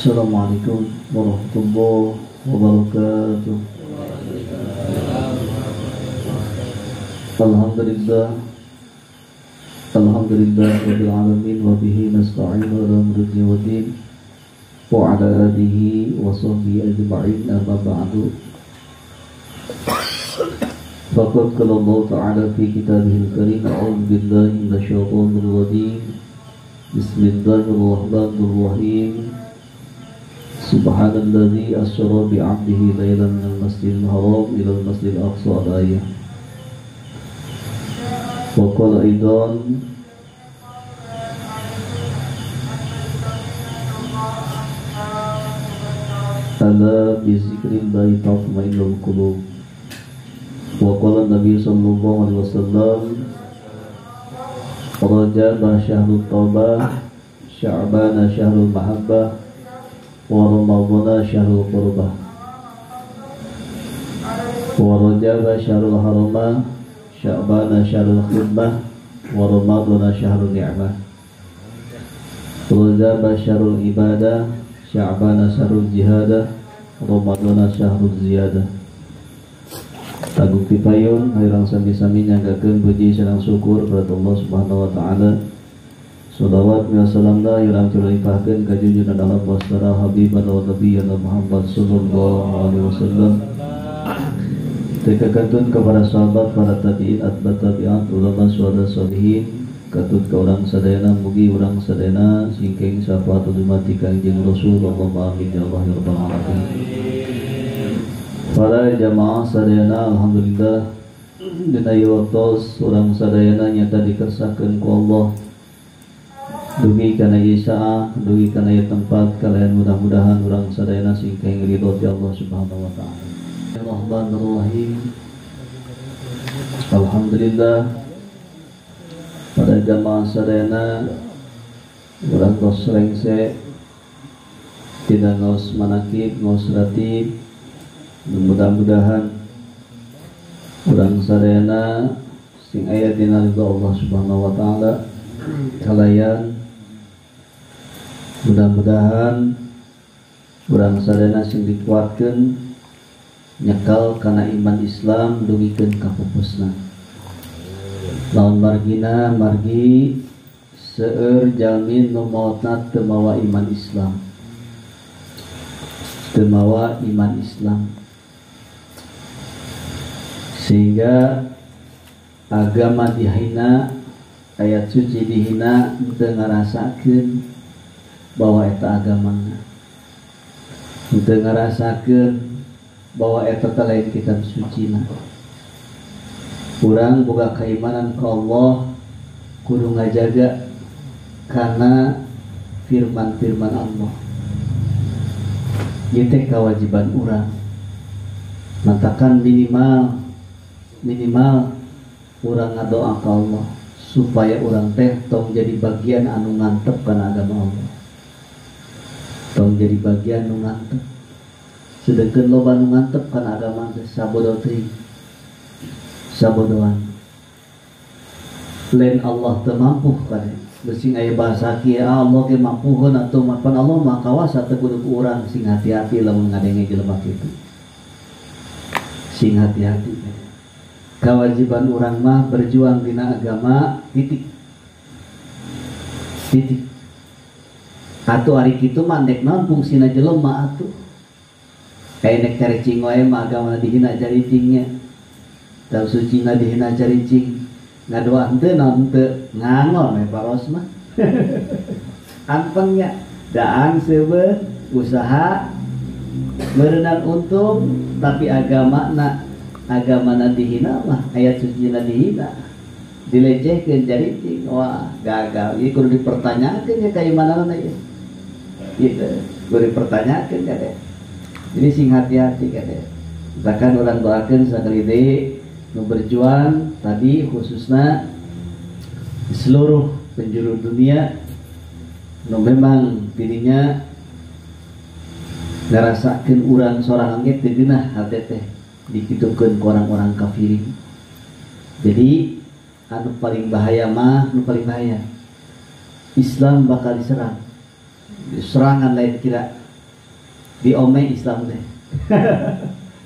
Assalamualaikum warahmatullahi wabarakatuh. Alhamdulillah, alhamdulillah rabbil alamin, wa bihi nasta'in ala umuri waddin wa ala alihi wa sahbihi ajma'in, amma ba'du. Faqad qala Allah ta'ala fi kitabihil karim, a'udzu billahi minasyaitonir rajim. Bismillahirrahmanirrahim. Subhanalladzi asra bi 'abdihi lailan minal masjidil haram ilal masjidil aqsa al-ayah. Wa qala aidan, ala bi zikrillahi tatma'innul qulub. Wa qala Nabi sallallahu alaihi wasallam, Rajab syahrul taubah, Sya'ban syahrul mahabbah, wa Ramadhan syahrul qurbah, wa Rajab syahrul haramah, Sya'ban syahrul khidmah, wa Ramadhan syahrul ni'mah, Rajab syahrul ibadah, Sya'ban syahrul jihadah, Ramadhan syahrul ziyadah. Taguk tipayun hayang sami-sami nyanggakeun puji sareng syukur kepada Allah Subhanahu wa taala. Salawat wa salam la yang curipahkeun ka junjungan Allah wasara habibana wa nabiyana Muhammad sallallahu alaihi wasallam. Tekakantun kepada sahabat, para tabi'in, atba tabi'at, ulama, suhada, salihin, katut ka urang sadayana, mugi urang sadayana singkeng syafaat umat Kangjeng Rasul. Allahumma amin ya Allah ya rabbal alamin. Para jamaah sadayana, alhamdulillah dina ieu waktos urang sadayana nyata dikersakeun ku Allah dugi kana ieu saah, dugi kana ieu tempat kalian, mudah-mudahan urang sadayana singkeng ridho ti Allah Subhanahu wa taala. Bismillahirrahmanirrahim. Alhamdulillah pada jamaah sadayana urang tos rengse tina ngaos manakib, ngaos ratib. Mudah-mudahan urang sadayana sing aya dina ridho Allah Subhanahu wa taala kalayan. Mudah-mudahan urang sadayana sing dikuatkeun nyekal kana iman Islam dugikeun ka pupusna. Lawan margina margi seueur jalmi nu maotna teu mawa iman Islam. Teu mawa iman Islam. Sehingga agama dihina, ayat suci dihina, teu ngarasakeun bahwa eta agamana, teu ngarasakeun bahwa eta teh lain kitab sucina. Urang boga keimanan ka Allah kudu ngajaga kana firman-firman Allah. Ieu teh kewajiban urang. Matakan minimal urang ngadoa ka Allah supaya urang teh tong jadi bagian anu ngantep kana agama Allah. Tong jadi bagian nu ngantep. Sedengkeun loba nu ngantep kana agama teh sabodo teuing. Sabodoan. Lain Allah teu mampu kade. Besing aya bahasa kieu, Allah ge mampuheun atuh mapan Allah mah kawasa teu kudu ku urang. Sing hati-hati lamun ngadenge jelema kitu. Sing hati-hati. Kewajiban orang mah berjuang dina agama titik. Titik. Atuh ari kitu mah ndek naon fungsina jelema atuh. Kayak nek caricing wae mah agama dihina caricingnya. Kitab sucina dihina caricing. Ngadoa henteu naon henteu ngangon we paros mah. Antengnya daang seubeuh usaha meureunan untung tapi agama na dihina mah, ayat suci na dihina, dilecehkeun caricing, wah gagal. Ieu kudu dipertanyakeun ya kaimananna ieu. Gitu, kudu dipertanyakeun kade. Jadi sing hati-hati kade. Bahkan urang doakeun sakali deui nu berjuang tadi khususna di seluruh penjuru dunia nu memang dirinya ngarasakeun urang sorangan ge teu geunah hate teh dikitukeun ku orang-orang kafirin. Jadi anu paling bahaya mah, anu paling bahaya Islam bakal diserang. Serangan lain kira Diome Islam teh.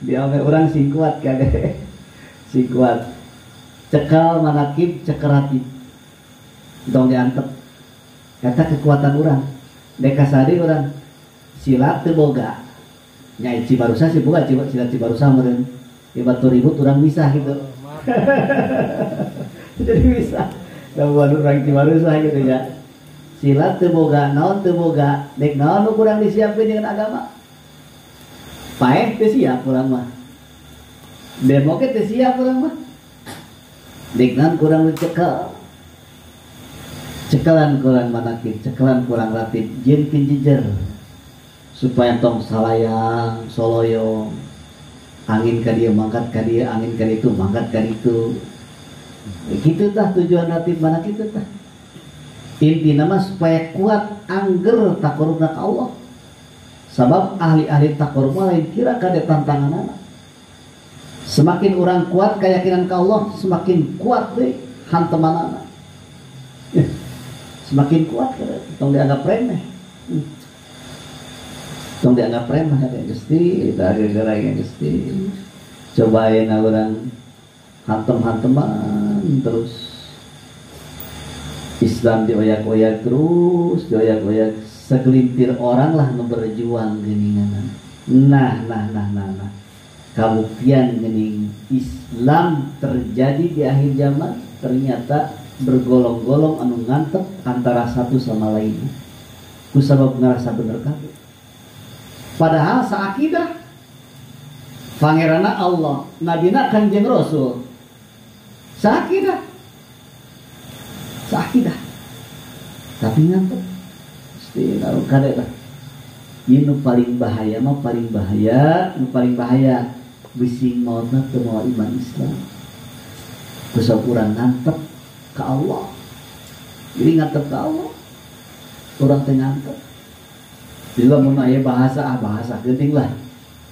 Diome urang sing kuat kade. Sing kuat. Cekal manakib cekel ratib. Tong diantep. Eta kekuatan urang. Dekasari urang silat teu boga. Nya Cibarusah sih boga silat Cibarusah meureun. Ieu batur ribut urang misah gitu. Jadi bisa. Gangguan urang Cibarusah gitu ya. Silat teu boga, naon teu boga, dek naon nu kurang disiapkeun dengan agama. Paeh teu siap urang mah. Demo ge teu siap urang mah. Dek naon kurang dicekel. Cekelan kurang manakib, cekelan kurang ratib, jieun jejer. Supaya tong salayang, soloyong. Angin ka dieu mangkat ka dieu, angin ka ditu mangkat ka ditu. Kitu tah tujuan ratib manakib teh tah. Intina mah supaya kuat angger taqarrubna ka Allah. Sabab ahli-ahli taqarrub mah lain kira kade tantanganana. Semakin orang kuat keyakinan ka Allah, semakin kuat deui hantemanana. Semakin kuat kade, tong dianggap remeh. Tong dianggap remeh kade Gusti, gara-gara Gusti. Cobain urang hantem-hanteman terus. Islam dioyak-oyak terus, dioyak-oyak segelintir orang lah nu berjuang geuningan. Nah. Kabuktian geuning Islam terjadi di akhir zaman ternyata bergolong-golong anu ngantep antara satu sama lainnya. Ku sabab ngarasa bener kabeh. Padahal saakidah pangeranna Allah, nabina Kanjeng Rasul. Saakidah. Saakidah. Tapi ngantep. Mesti naruh kade lah. Ieu nu paling bahaya mah paling bahaya, nu paling bahaya bising mautna teu mawa iman Islam. Kusab urang ngantep ka Allah. Jadi ngantep ka Allah. Urang teh ngantep. Jadi lamun aya bahasa bahasa geuning lah.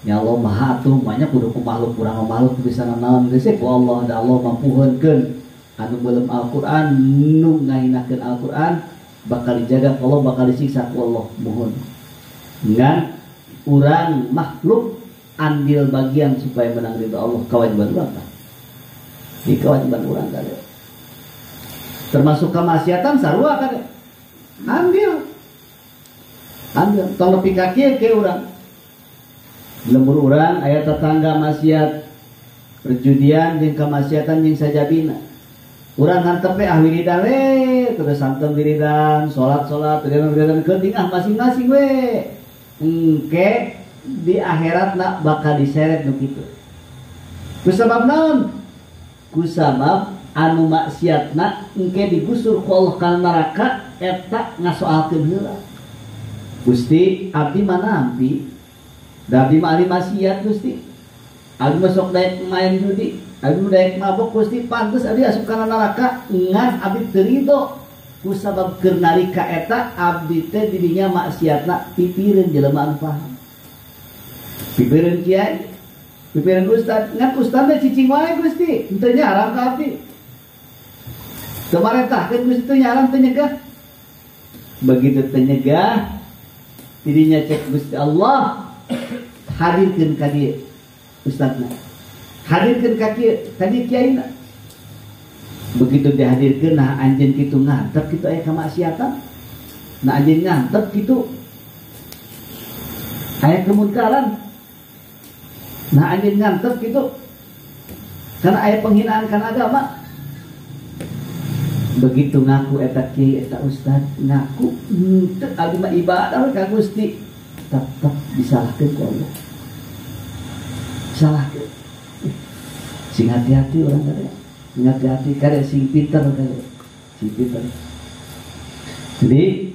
Ya Allah maha atuh banyak kudu ku makhluk urang makhluk bisa nanaon geus ku Allah da Allah mampuheunkeun anu beuleum Al-Qur'an nu ngahinakeun Al-Qur'an bakal dijaga Allah bakal disiksa ku Allah mohon. Ngan urang makhluk andil bagian supaya menang ridha Allah kewajiban urang tah. Di kewajiban urang kade. Termasuk kemaksiatan sarua kade. Ambil. Ambil tong nepi ka kieu ke urang. Lembur urang aya tetangga maksiat perjudian jeung kemaksiatan jeung sajabina. Urang ngantep we ah wiridan we terus santem wiridan, salat-salat, wiridan geuting ah masing-masing we. Engke di akhiratna bakal diseret nu kitu. Ku sabab naon? Ku sabab anu maksiatna engke digusur ku Allah kana neraka eta ngasoalkeun heula. Gusti, abdi mana ampi? Da abdi mah ahli maksiat Gusti. Abdi mah sok daek main judi, abdi mah daek mabok Gusti, pantes abdi asup kana neraka ngan abdi teu ridho. Ku sabab keur nalika eta abdi teh didinya maksiatna pipireun jelema anu paham. Pipireun kiai, pipireun ustad, ngan ustad teh cicing wae Gusti, henteu nyaram ka abdi. Teu marentahkeun Gusti teu nyaram teu nyegah. Begitu teu nyegah didinya cek Gusti Allah hadirkeun ka dieu ustadna. Hadirkeun ka kieu, ka dieu kiaina. Begitu dihadirkeun nah anjeun kitu ngantep kitu aya kamaksiatan. Nah anjeun ngantep kitu aya kemunkaran. Nah anjeun ngantep kitu karena aya penghinaan kana agama. Begitu ngaku eta kiai eta ustad ngaku henteu abdi mah ibadah ka Gusti tetep disalahkeun ku Allah. Salahkeun. Sing hati-hati urang kade. Sing hati-hati kade sing pinter kade. Sing pinter. Jadi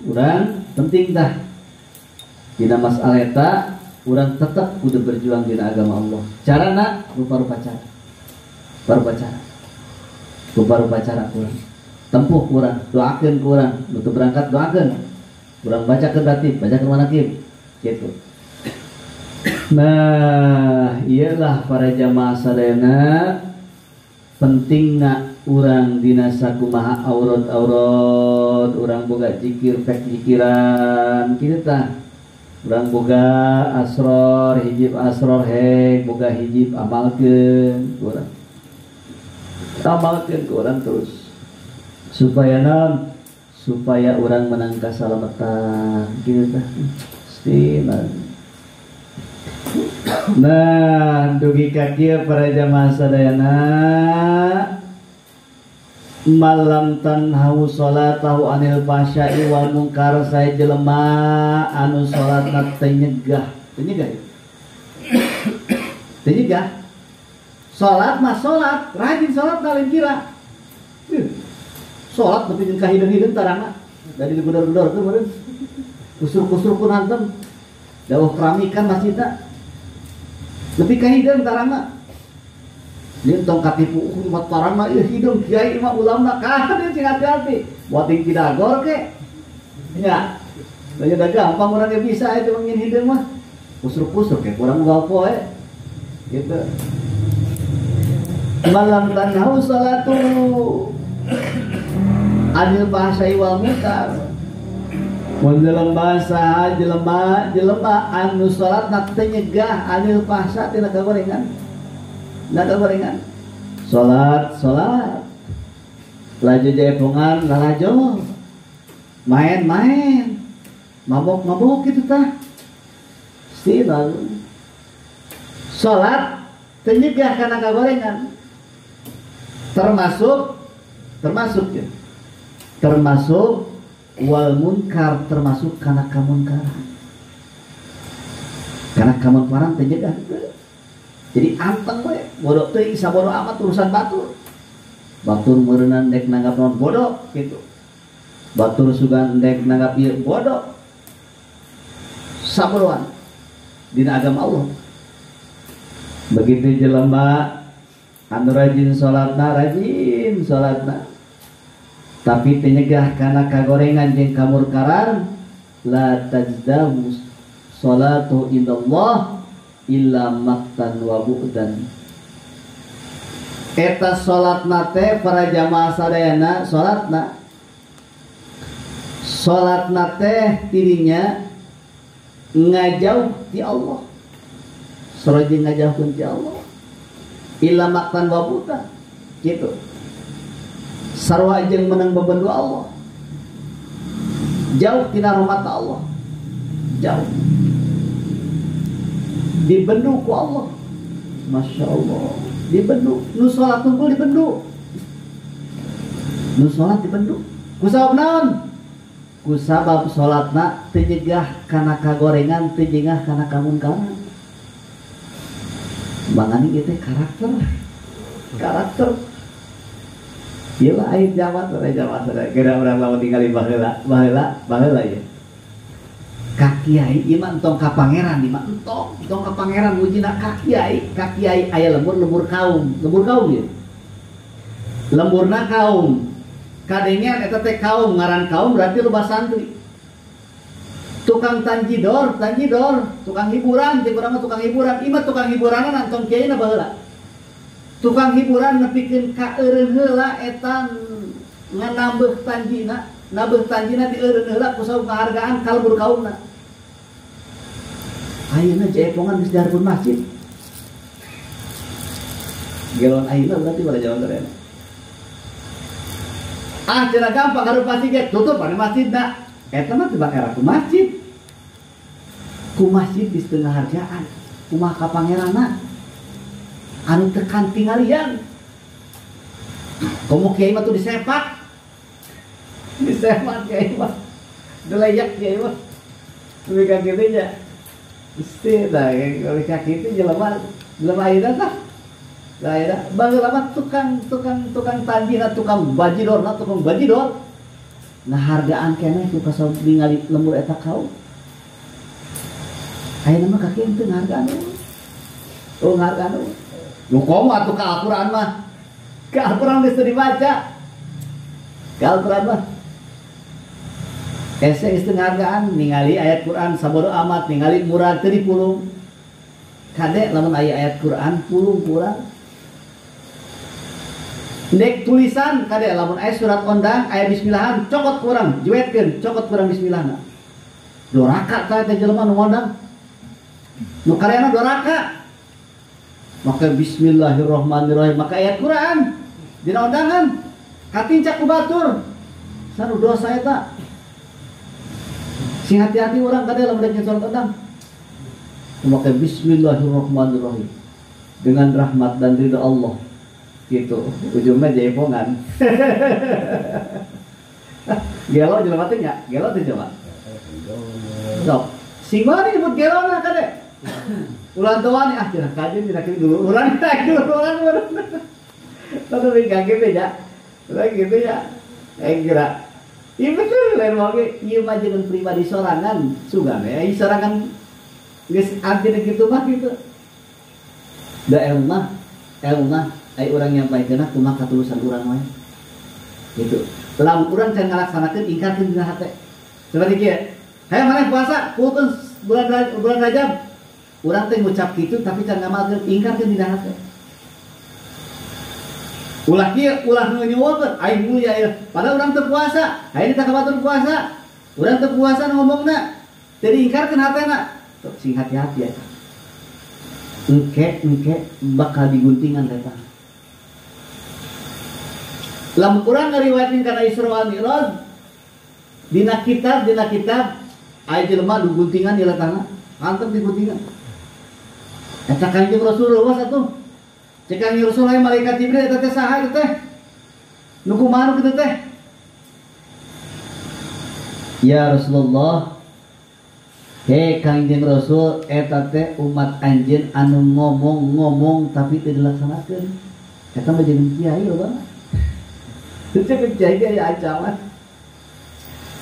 urang penting dah dina masalah eta urang tetep kudu berjuang dina agama Allah. Carana rupa-rupa cara. Rupa-rupa cara. Rupa-rupa cara kurang. Tempuh kurang, doakeun kurang, nu teu berangkat doakeun. Kurang bacakeun ratib, bacakeun manakib. Gitu. Nah, iyalah para jamaah sadayana pentingna urang dina sakumaha aurot-aurot, urang boga zikir pek zikiran kitu tah. Urang boga asror, hijib asror hek, boga hijib amalkeun urang. Amalkeun ku urang terus. Supaya naon? Supaya urang menang kasalamatan kitu tah. Stina. Nah, dugi ka kieu para jamaah sadayana. Malam tanhahu sholatahu anil fahsya'i wal munkar, saya jelema anu sholatna teu nyegah, teu nyegah ya? Teu nyegah. Sholat mah sholat, rajin sholat lain kira. Sholat nepi ka hideung-hideung tarangna. Dari digedor-gedor teh meureun. Kusur-kusur ku hantem. Dawuh keramikan masjidna. Nepi ka hideung tarangna. Dia tong katipu umat tarangna ieu hideung kiai mah ulama kah dia sing hati-hati. Buat ting kidagor ke. Nya. Da da gampang urang ge bisa itu mangin hideung mah. Kusur-kusur ke kurang unggal poe. Gitu. Malam tanhahu salatu anil fahsya'i wal munkar. Mun jelema saha jelema jelema anu salatna teu nyegah anil fahsya tina kagorengan. Na kagorengan. Salat salat. Laju jaepongan lalajo. Main-main. Mabok-mabok kitu tah. Sila. Salat teu nyegah kana kagorengan. Termasuk termasuk ya. Termasuk wal munkar, termasuk kana kamunkaran. Kana kamunkaran teu nyegah. Jadi anteng we, bodoh teuing sabodo amat urusan batur. Batur meureunnan dek nanggap naon bodoh gitu. Batur sugan dek nanggap ieu bodoh. Sabodoan dina agama Allah. Begitu jelema anu rajin salatna, rajin salatna. Tapi teu nyegah kana kagorengan jeung kamurkaran, la tajdamu salatu indallah illa maqtan wa bu'dan. Eta salatna teh para jamaah sadayana salatna. Salatna teh dirinya ngajauh ti Allah. Sarojeng ngajauhkeun ti Allah. Illa maqtan wa bu'dan. Gitu. Sarua jeung menang bebendu Allah. Jauh tina rahmat Allah. Jauh. Dibendu ku Allah. Masya Allah. Dibendu. Nu salat tungkul dibendu. Nu salat dibendu. Ku sabab naon? Ku sabab salatna teu nyegah kana kagorengan, teu nyegah kana kamunkaran. Mangani ieu teh karakter. Karakter. Ieu lah aya jamat, aya jamat. Kira urang lamun tingali baheula, baheula, baheula ieu. Ka kiai ieu mah entong ka pangeran, ieu mah entong, entong ka pangeran mujina ka kiai, ka kiai aya lembur, lembur kaum, lembur kaum ieu. Lemburna kaum. Kadengean eta teh kaum, ngaran kaum berarti loba santri. Tukang tanjidor, tanjidor, tukang hiburan, jeung urang mah tukang hiburan, ieu mah tukang hiburanan entong kiai na baheula. Tukang hiburan nepikeun ka eureun heula eta nganambeuh tanjina, nambeuh tanjina di eureun heula ku sabab penghargaan ka lembur kaumna. Ayeuna jaepongan geus dihareupeun masjid. Gelon ayeuna berarti pada jaman terena. Ah cenah gampang hareup masjid ge tutup pada masjidna. Eta mah teu bakal ku masjid. Ku masjid di setengah harjaan, kumaha ka pangeranna. Anu tekan tinggalian. Komo kiai mah tuh disepak. Disepak kiai mah. Delayak kiai mah. Lebih ka kitu nya. Isti tah lebih ka kitu jelema jelema ayeuna tah. Lah ayeuna baheula mah tukang tukang tukang tanjina, tukang bajidorna, tukang bajidor. Nah hargaan keneh ku kasab ningali lembur eta kaum. Ayeuna mah ka kieu teu ngahargaan. Oh ngahargaan. Lu komo atuh ka Al-Qur'an mah. Ka Al-Qur'an geus teu dibaca. Ka Al-Qur'an mah. Ese geus teu ngahargaan ningali ayat Qur'an sabodo amat ningali murag teu dipulung. Kade lamun aya ayat Qur'an pulung kurang. Ndek tulisan kade lamun aya surat ondang aya bismillahan cokot kurang, juetkeun cokot kurang bismillahna. Doraka tah teh jelema nu ngondang. Nu karyana doraka. Maka bismillahirrahmanirrahim, maka ayat Quran dina undangan katincak ku batur. Saru dosa eta. Sing hati-hati urang kade lamun rek nyetor undang. Maka bismillahirrahmanirrahim. Dengan rahmat dan ridha Allah. Gitu. Ujungnya jaipongan. Gelo jelema teh nya, gelo teh coba. Sok, sing mana nyebut gelona kade? Ulah teu ah cenah kajeun cenah kieu dulu urang teh dulu urang. Tapi kaget ya. Ulah gitu ya. Kira. Ieu betul lain mah ge ieu mah jeung pribadi sorangan sugan we ieu sorangan geus anti kitu mah kitu. Da elmah ai urang nyampaikeunna kumaha katulusan urang wae. Gitu. Lamun urang can ngalaksanakeun ingkarkeun dina hate. Seperti kieu. Hayang maneh puasa kulkeun bulan Rajab. Urang teh ngucap kitu tapi can ngamalkeun ingkarkeun dina hate. Ulah kieu ulah nu nyuwukeun aing mulia ieu. Padahal urang teu puasa, hayang ditah ka batur puasa. Urang teu puasa ngomongna. Teu diingkarkeun hatena. Tok sing hati-hati eta. Engke bakal diguntingan eta. Lamun urang ngariwayatkeun kana Isra wal Mi'raj dina kitab aya jelema diguntingan di letana, antep diguntingan. Eta Kanjeng Rasulullah atuh. Cek Kanjeng Rasul aya malaikat Jibril eta teh saha eta teh? Nu kumaha nu kitu teh? Ya Rasulullah, he Kanjeng Rasul eta teh umat anjeun anu ngomong-ngomong tapi teu dilaksanakeun. Eta mah jeung kiai loba. Cek kiai ge aya ancaman.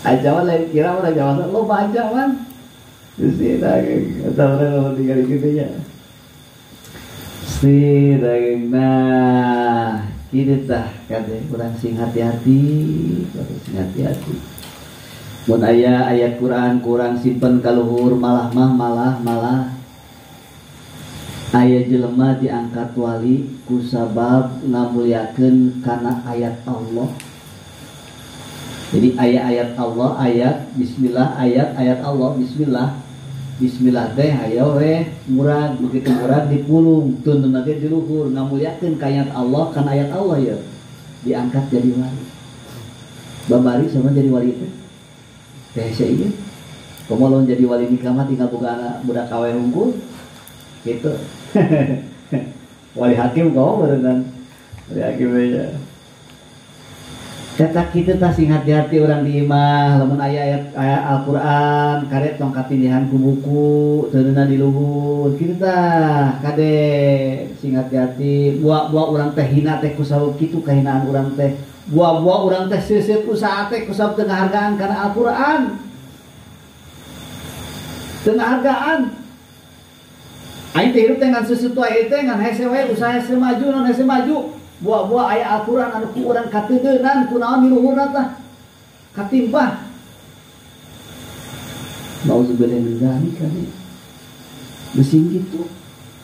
Ancaman lain kira urang jawaban loba ancaman. Geus daging eta urang tinggal kitu nya. Si daging nah kitu tah kade urang sing hati-hati, urang sing hati-hati. Mun aya ayat Quran kurang simpen kaluhur malah aya jelema diangkat wali kusabab ngamuliakeun kana ayat Allah. Jadi ayat Allah, ayat bismillah, ayat Allah, bismillah. Bismillah teh hayo we murad, begitu murad dipulung, tuntun ge di luhur ngamuliakeun ka ayat Allah, kana ayat Allah ya diangkat jadi wali. Babari sama jadi wali teh. Teh ieu. Komo lamun jadi wali nikah mah tinggal boga anak budak awe unggul. Gitu. Wali hakim komo berenang. Wali hakim aja. Cetak kitu tah sing hati-hati urang di imah lamun aya ayat Al-Qur'an kade tong katindihan ku buku teu di luhur kitu tah kade sing hati-hati buah-buah urang teh hina teh kusabab kitu kahinaan urang teh buah-buah urang teh seuseut usaha teh kusabab teu ngahargaan kana Al-Qur'an teu ngahargaan aing teh hirup teh ngan seuseut wae teh ngan hese wae usaha hese maju non hese maju buah-buah aya Al-Qur'an anu ku urang kateudeunnan kunaon di luhurna tah katimpah nauzubillah min dzalik kami mesing kitu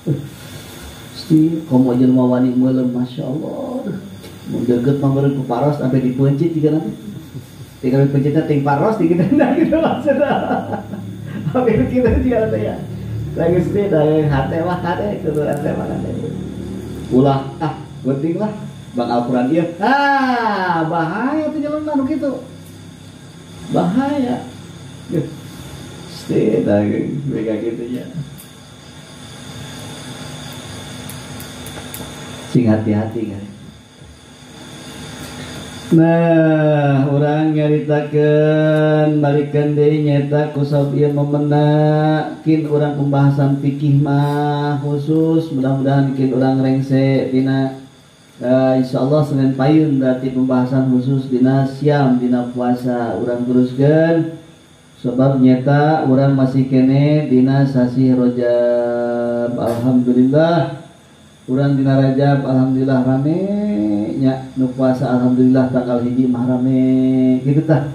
Gusti komo jelema wani meuleum masyaallah mun deukeut mah meureun ku paros sampai dipeuncit jiga nanti tinggal dipeuncitna ting paros di kitu gitu maksudna hampir kitu jiga teh ya lagi Gusti da hate mah kade kudu hate mah kade ulah ah penting lah bang Al-Quran iya ah bahaya tuh jalan anu gitu bahaya stay daging mereka gitu ya sing hati-hati kan. Nah orang nyaritakeun balikeun deui nyaeta kusabab ieu memenakin urang pembahasan fikih mah khusus mudah-mudahan kin urang rengse dina insyaallah Senin payun berarti pembahasan khusus dina siam dina puasa urang teruskeun sebab nyata urang masih kene dina sasih Rajab. Alhamdulillah urang dina Rajab alhamdulillah rame nya nu puasa alhamdulillah tanggal hiji mah rame kitu tah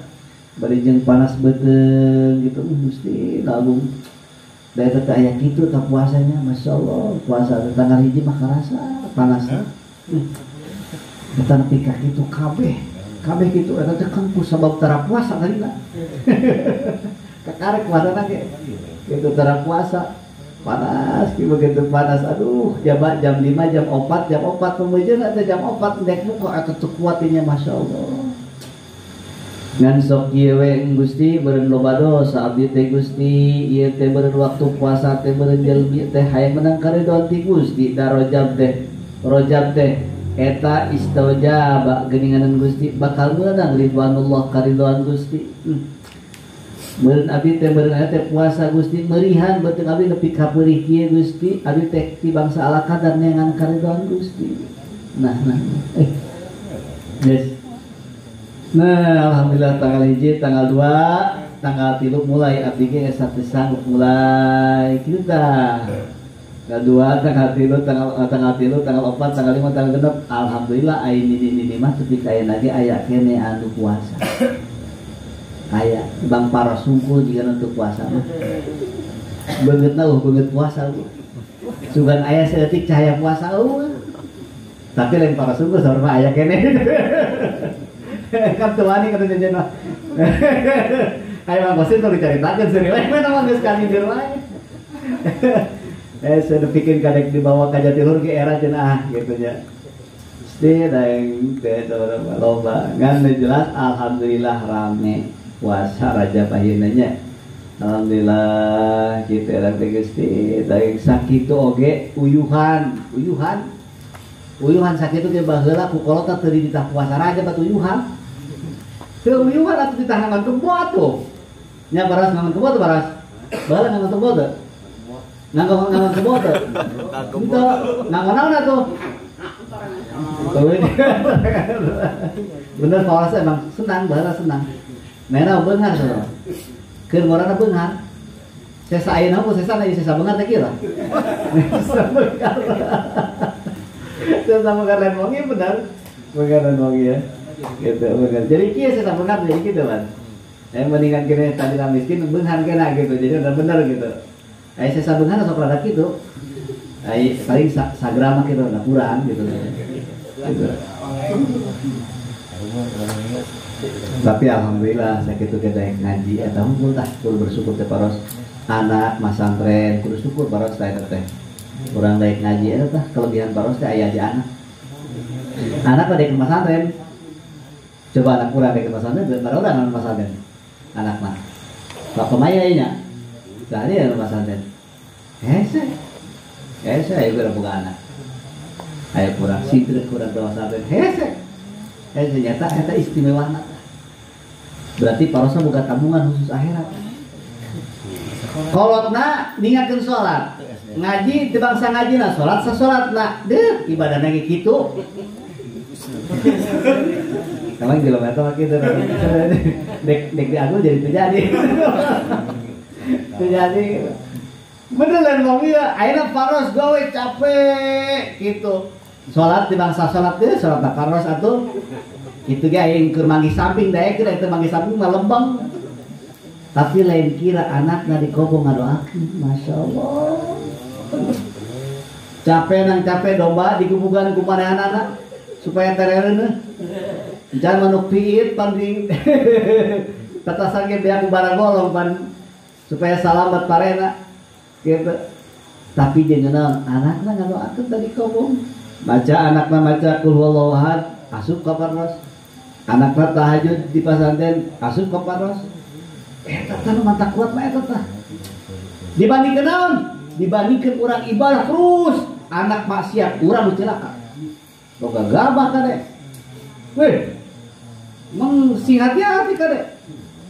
bari jeung panas beuteung gitu mesti nabung da eta teh aya kitu tah puasanya masyaallah puasa tanggal hiji mah karasa panas. Eta nepi ka kitu kabeh kabeh kitu eta teh kan ku sabab tara puasa tadi lah. Kakarek puasa ge. Kitu tara puasa. Panas begitu panas aduh jam 5 jam 4 jam 4 pemejeuna teh jam 4 ndek muka atuh teu kuat nya masyaallah. Ngan sok ieu we Gusti beureun loba dosa abdi teh Gusti ieu teh beureun waktu puasa teh beureun jalmi teh hayang menang karidhoan ti Gusti da rojab teh eta istaujaba geuninganan Gusti bakal meunang ridwanullah karidhoan Gusti. Meureun abdi teh meureun aya teh puasa Gusti meurihan beuteung abdi nepi ka peurih kieu Gusti abdi teh ti bangsa ala kadar neangan karidhoan Gusti. Nah nah yes. Nah alhamdulillah tanggal 1 tanggal 2 tanggal 3 mulai abdi ge teu sanggup mulai kitu tah. Tanggal 2 tanggal 3 tanggal 3 tanggal 4 tanggal 5 tanggal 6 alhamdulillah aya nini-nini mah tepi ka ayeuna ge aya keneh anu puasa. Aya Bang Paros sungkul jika untuk puasa mah. Beungeutna beungeut puasa sugan aya saeutik cahaya puasa eueuh. Tapi lain Paros sungkul saur mah aya keneh. Kan teu wani kata jajan mah. Ayo Bang Kosin tong dicaritakeun seuri we mah geus kalindir wae. Saya pikeun kadek dibawa ka Jatiluhur ge era cenah ah gitu nya. Gusti daeng teh loba ngan jelas alhamdulillah rame puasa Rajab ayeuna nya. Alhamdulillah kitu era teh Gusti daeng sakitu oge uyuhan, uyuhan. Uyuhan sakitu ge baheula ku kolot teu dititah puasa Rajab atuh uyuhan. Teu uyuhan atuh ditah ngan kebo atuh. Nya baras ngan kebo teu baras. Baheula ngan kebo teu. Ngan kebo teu. Henteu, ngan naon atuh? Bener pawas emang senang, baheula senang. Mena beunghar saudara. Keur ngorana beunghar. Sesa ayeuna mah sesa na sesa beunghar teh kieu lah. Sesa beunghar. Sesa beunghar lain wangi bener. Beunghar lain wangi ya. Gitu beunghar. Jadi kieu sesa beunghar jadi kitu kan. Mendingan kene tadi miskin beunghar kena gitu. Jadi bener gitu. Aya sesa beunghar sok rada kitu. Ai paling sagrama kitu rada kurang gitu. Gitu. Tapi alhamdulillah sakitu ge daek ngaji eta unggul tah kudu bersyukur teh paros anak masantren kudu syukur paros teh teh. Urang daek ngaji eta tah kelebihan paros teh aya di anak. Anak mah daek masantren. Coba anak urang daek masantren baru urang masantren. Anak mah. Bapak maya nya. Tadi anu masantren. Hese. Hese aya urang boga anak. Aya kurang sidre kurang masantren. Hese. Ternyata eta istimewa anak. Berarti parosna boga tabungan khusus akhirat. Kolotna ningakeun salat. Ngaji teu bangsa ngajina salat sasalatna. Deuh ibadahna ge kitu. Emang jelema eta mah kitu. Dek dek diagul jadi teu jadi. Teu jadi. Bener lain wong ieu ayeuna paros gawe capek kitu. Salat di bangsa salat teh salat paros atuh kitu ge aing keur manggih samping daek teh manggih samping mah lembang. Tapi lain kira anakna dikobong ngadoakeun masyaallah. Capek nang capek domba digubugan ku manehanana supaya terereuneuh. Jangan manuk piit pan di tatasan ge beak ku baragolong pan supaya salamet parena gitu. Tapi jeung naon anakna ngadoakeun tadi kobong. Maca anakna maca qul huwallahu ahad asup ka paros. Anakna tahajud di pasantren asup ka paros. Eta tah nu mantap kuat mah eta tah. Dibandingkeun naon? Dibandingkeun urang ibadah terus anak maksiat urang nu cilaka. Boga gabah kade. Weh. Meng sing hati-hati kade.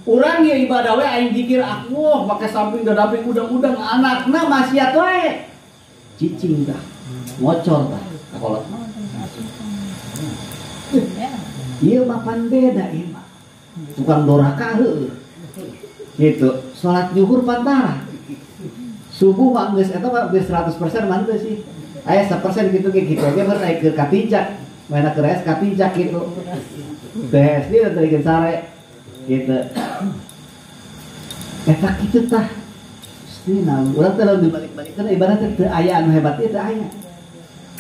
Urang ieu ibadah we aing zikir aku make samping dadamping udang-udang anakna maksiat wae. Cicing tah. Ngocor tah. Kolot. Ieu mah pan beda ieu mah. Tukang doraka heueuh. Gitu. Salat zuhur pantara. Subuh mah geus eta mah geus 100% mah teu sih. Aya 1% gitu ge kitu ge mah naik ke katincak. Mana ke res katincak gitu. Teh SD tadi sare. Gitu. Eta kitu tah. Gusti naon urang teh lamun dibalik-balikkeun ibarat teh teu aya anu hebat ieu teu aya.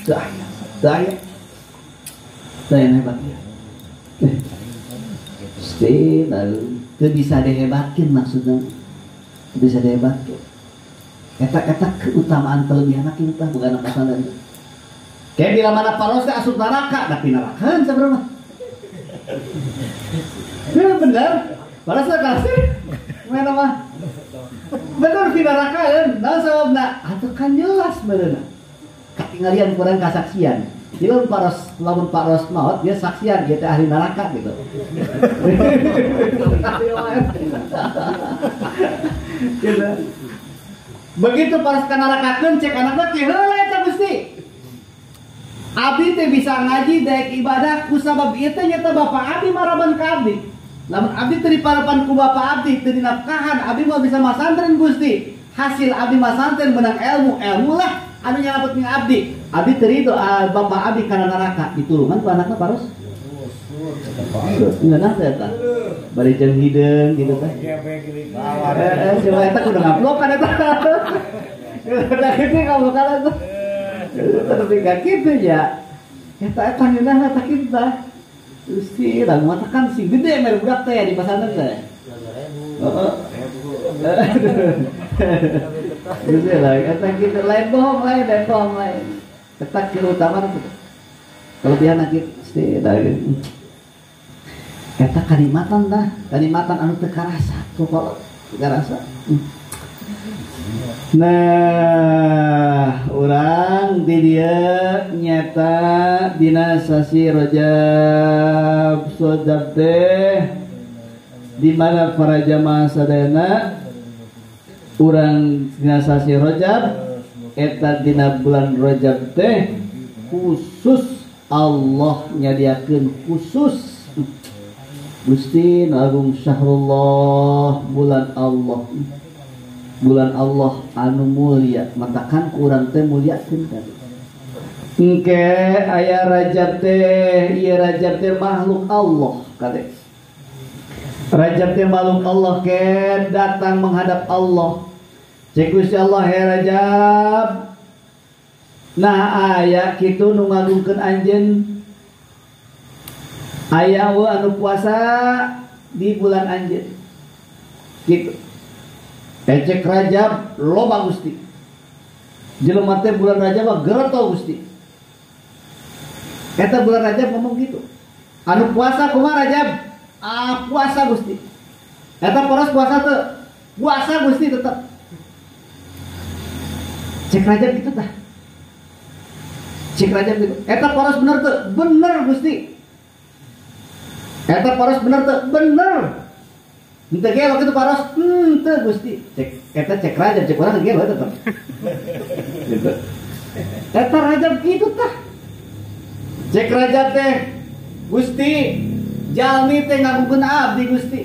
Teu aya. Teu aya. Teu aya hebat ieu. Gusti naon teu bisa dihebatkeun maksudna. Bisa dihebatkeun. Eta-eta keutamaan kelebihan kita bukan anak pesantren. Kayak bila mana paros teh asup neraka, da pinarakeun sabenerna. Bener bener. Paros teh kasih. Mana mah? Bener pinarakaeun. Naon sababna? Atuh kan jelas benerna. Katinggalian kurang kasaksian. Jadi lamun paros maot dia saksian dia teh ahli neraka gitu. Gitu. Begitu paros ka nerakakeun cek anakna teh heula eta Gusti. Abdi teh bisa ngaji daek ibadah ku sabab ieu teh nyata bapak abdi maraban ka abdi. Lamun abdi teu diparapan ku bapak abdi teu dinafkahan abdi moal bisa masantren Gusti. Hasil abdi masantren menang ilmu, ilmu lah anu nyalametkeun abdi. Abdi teu rido bapak abdi kana neraka ditulungan ku anakna paros. Ngeunah teh eta. Bari jeung hideung gitu teh. Heeh, coba eta kudu ngaplokan eta. Da kitu ngaplokan eta. Tapi gak gitu ya. Eta eta ngeunah eta kitu tah. Gusti, lamun mata kan sing gede mere budak teh di pasantren teh. Heeh. Gusti lah, eta kitu lain bohong lain, lain bohong lain. Eta keutamaan itu. Kelebihan kitu Gusti lah. Eta kanikmatan dah, kanikmatan anu teu karasa, pokok teu karasa. Nah, urang di dieu nyata dina sasi Rajab Sodab teh di mana para jamaah sadayana urang dina sasi Rajab eta dina bulan Rajab teh khusus Allah nyadiakeun khusus Gusti Agung Syahrullah bulan Allah. Bulan Allah anu mulia, matakan kurang teh muliakeun kan. Engke aya Rajab teh, ieu Rajab teh makhluk Allah kade. Rajab teh makhluk Allah ke datang menghadap Allah. Cek Gusti Allah he Rajab. Nah aya kitu nu ngagungkeun anjeun. Aya anu puasa di bulan anjeun. Kitu. Ecek Rajab loba Gusti. Jelema teh bulan Rajab mah gereto Gusti. Eta bulan Rajab ngomong gitu. Anu puasa kumaha Rajab? Ah puasa Gusti. Eta poros puasa teu? Puasa Gusti tetep. Cek Rajab gitu tah. Cek Rajab gitu. Eta poros bener teu? Bener Gusti. Eta poros bener teu? Bener. Henteu gelo kitu paros, henteu Gusti. Cek eta cek Rajab, cek urang gelo tetep. Gitu. Eta Rajab kitu tah. Cek Rajab teh Gusti, jalmi teh ngagungkeun abdi Gusti.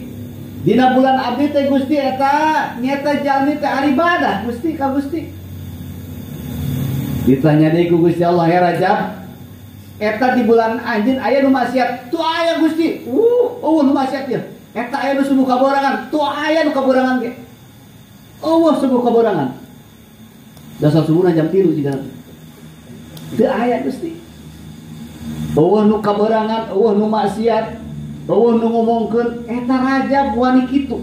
Dina bulan abdi teh Gusti eta nyata jalmi teh aribadah Gusti ka Gusti. Ditanya deui ku Gusti Allah, he Rajab, eta di bulan anjeun aya nu maksiat, tuh aya Gusti. Eueuh nu maksiat ieu. Eta aya nu subuh kaborangan, tuh aya nu kaborangan ge. Eueuh subuh kaborangan. Dasar subuhna jam 3 jiga. Teu aya Gusti. Eueuh nu kaborangan, eueuh nu maksiat, eueuh nu ngomongkeun eta Rajab wani kitu.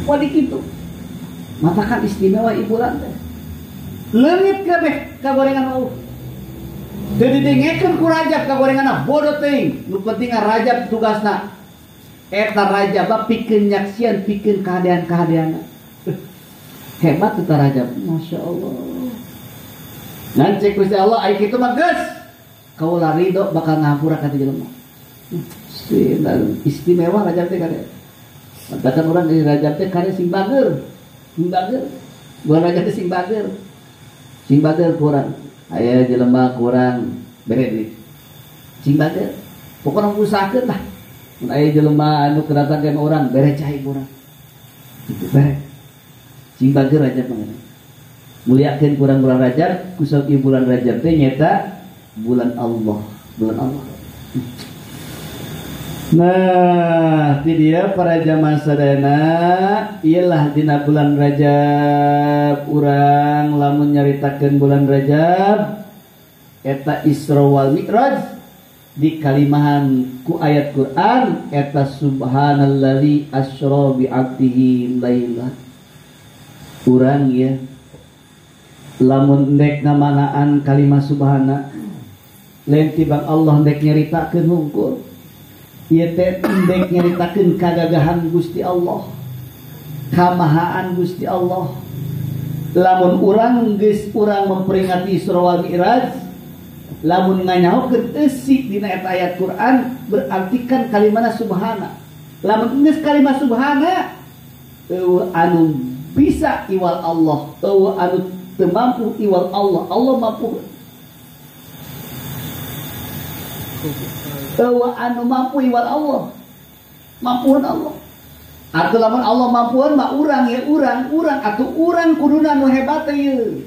Wani kitu. Matakan istimewa ieu bulan teh. Leungit kabeh kagorengan eueuh. Teu didengekeun ku Rajab kagorenganna bodoh teuing. Nu penting Rajab tugasna. Eta Rajab pikeun nyaksian pikeun kahadean-kahadeanna. Hebat eta Rajab, Masya Allah. Ngan cek Gusti Allah ai kitu mah geus. Kaula ridho bakal ngampura ka jelema. Istimewa Rajab teh kade. Bahkan urang di Rajab teh kade sing bager. Sing bager. Bulan Rajab teh sing bager. Sing bager kurang. Aya jelema kurang bere duit. Sing bager. Pokona usahakeun lah. Mun aya jelema anu kedatang ka urang bere cai kurang. Kitu bere. Sing bager Rajab mah. Muliakeun kurang bulan Rajab, kusab ieu bulan Rajab teh nyata bulan Allah, bulan Allah. Nah, ti dia para jamaah sadayana ialah dina bulan Rajab urang lamun nyaritakeun bulan Rajab eta Isra wal Mi'raj di kalimahan ku ayat Quran eta subhanallazi asra bi 'abdihi laila. Urang ya lamun ndek ngamanaan kalimah subhana lain tibang Allah ndek nyaritakeun hungkul ieu teh ndek nyaritakeun kagagahan Gusti Allah, kamahaan Gusti Allah. Lamun urang geus urang memperingati Isra wal Mi'raj, lamun nganyahokeun eusi dina eta ayat Quran berarti kan kalimahna subhana. Lamun geus kalimah subhana eueuh anu bisa iwal Allah, eueuh anu teu mampu iwal Allah, Allah mampu. Eueuh anu mampu iwal Allah, mampuan Allah. Atuh lamun Allah mampuan mah urang ya urang, urang atuh urang kuduna nu hebat ieu.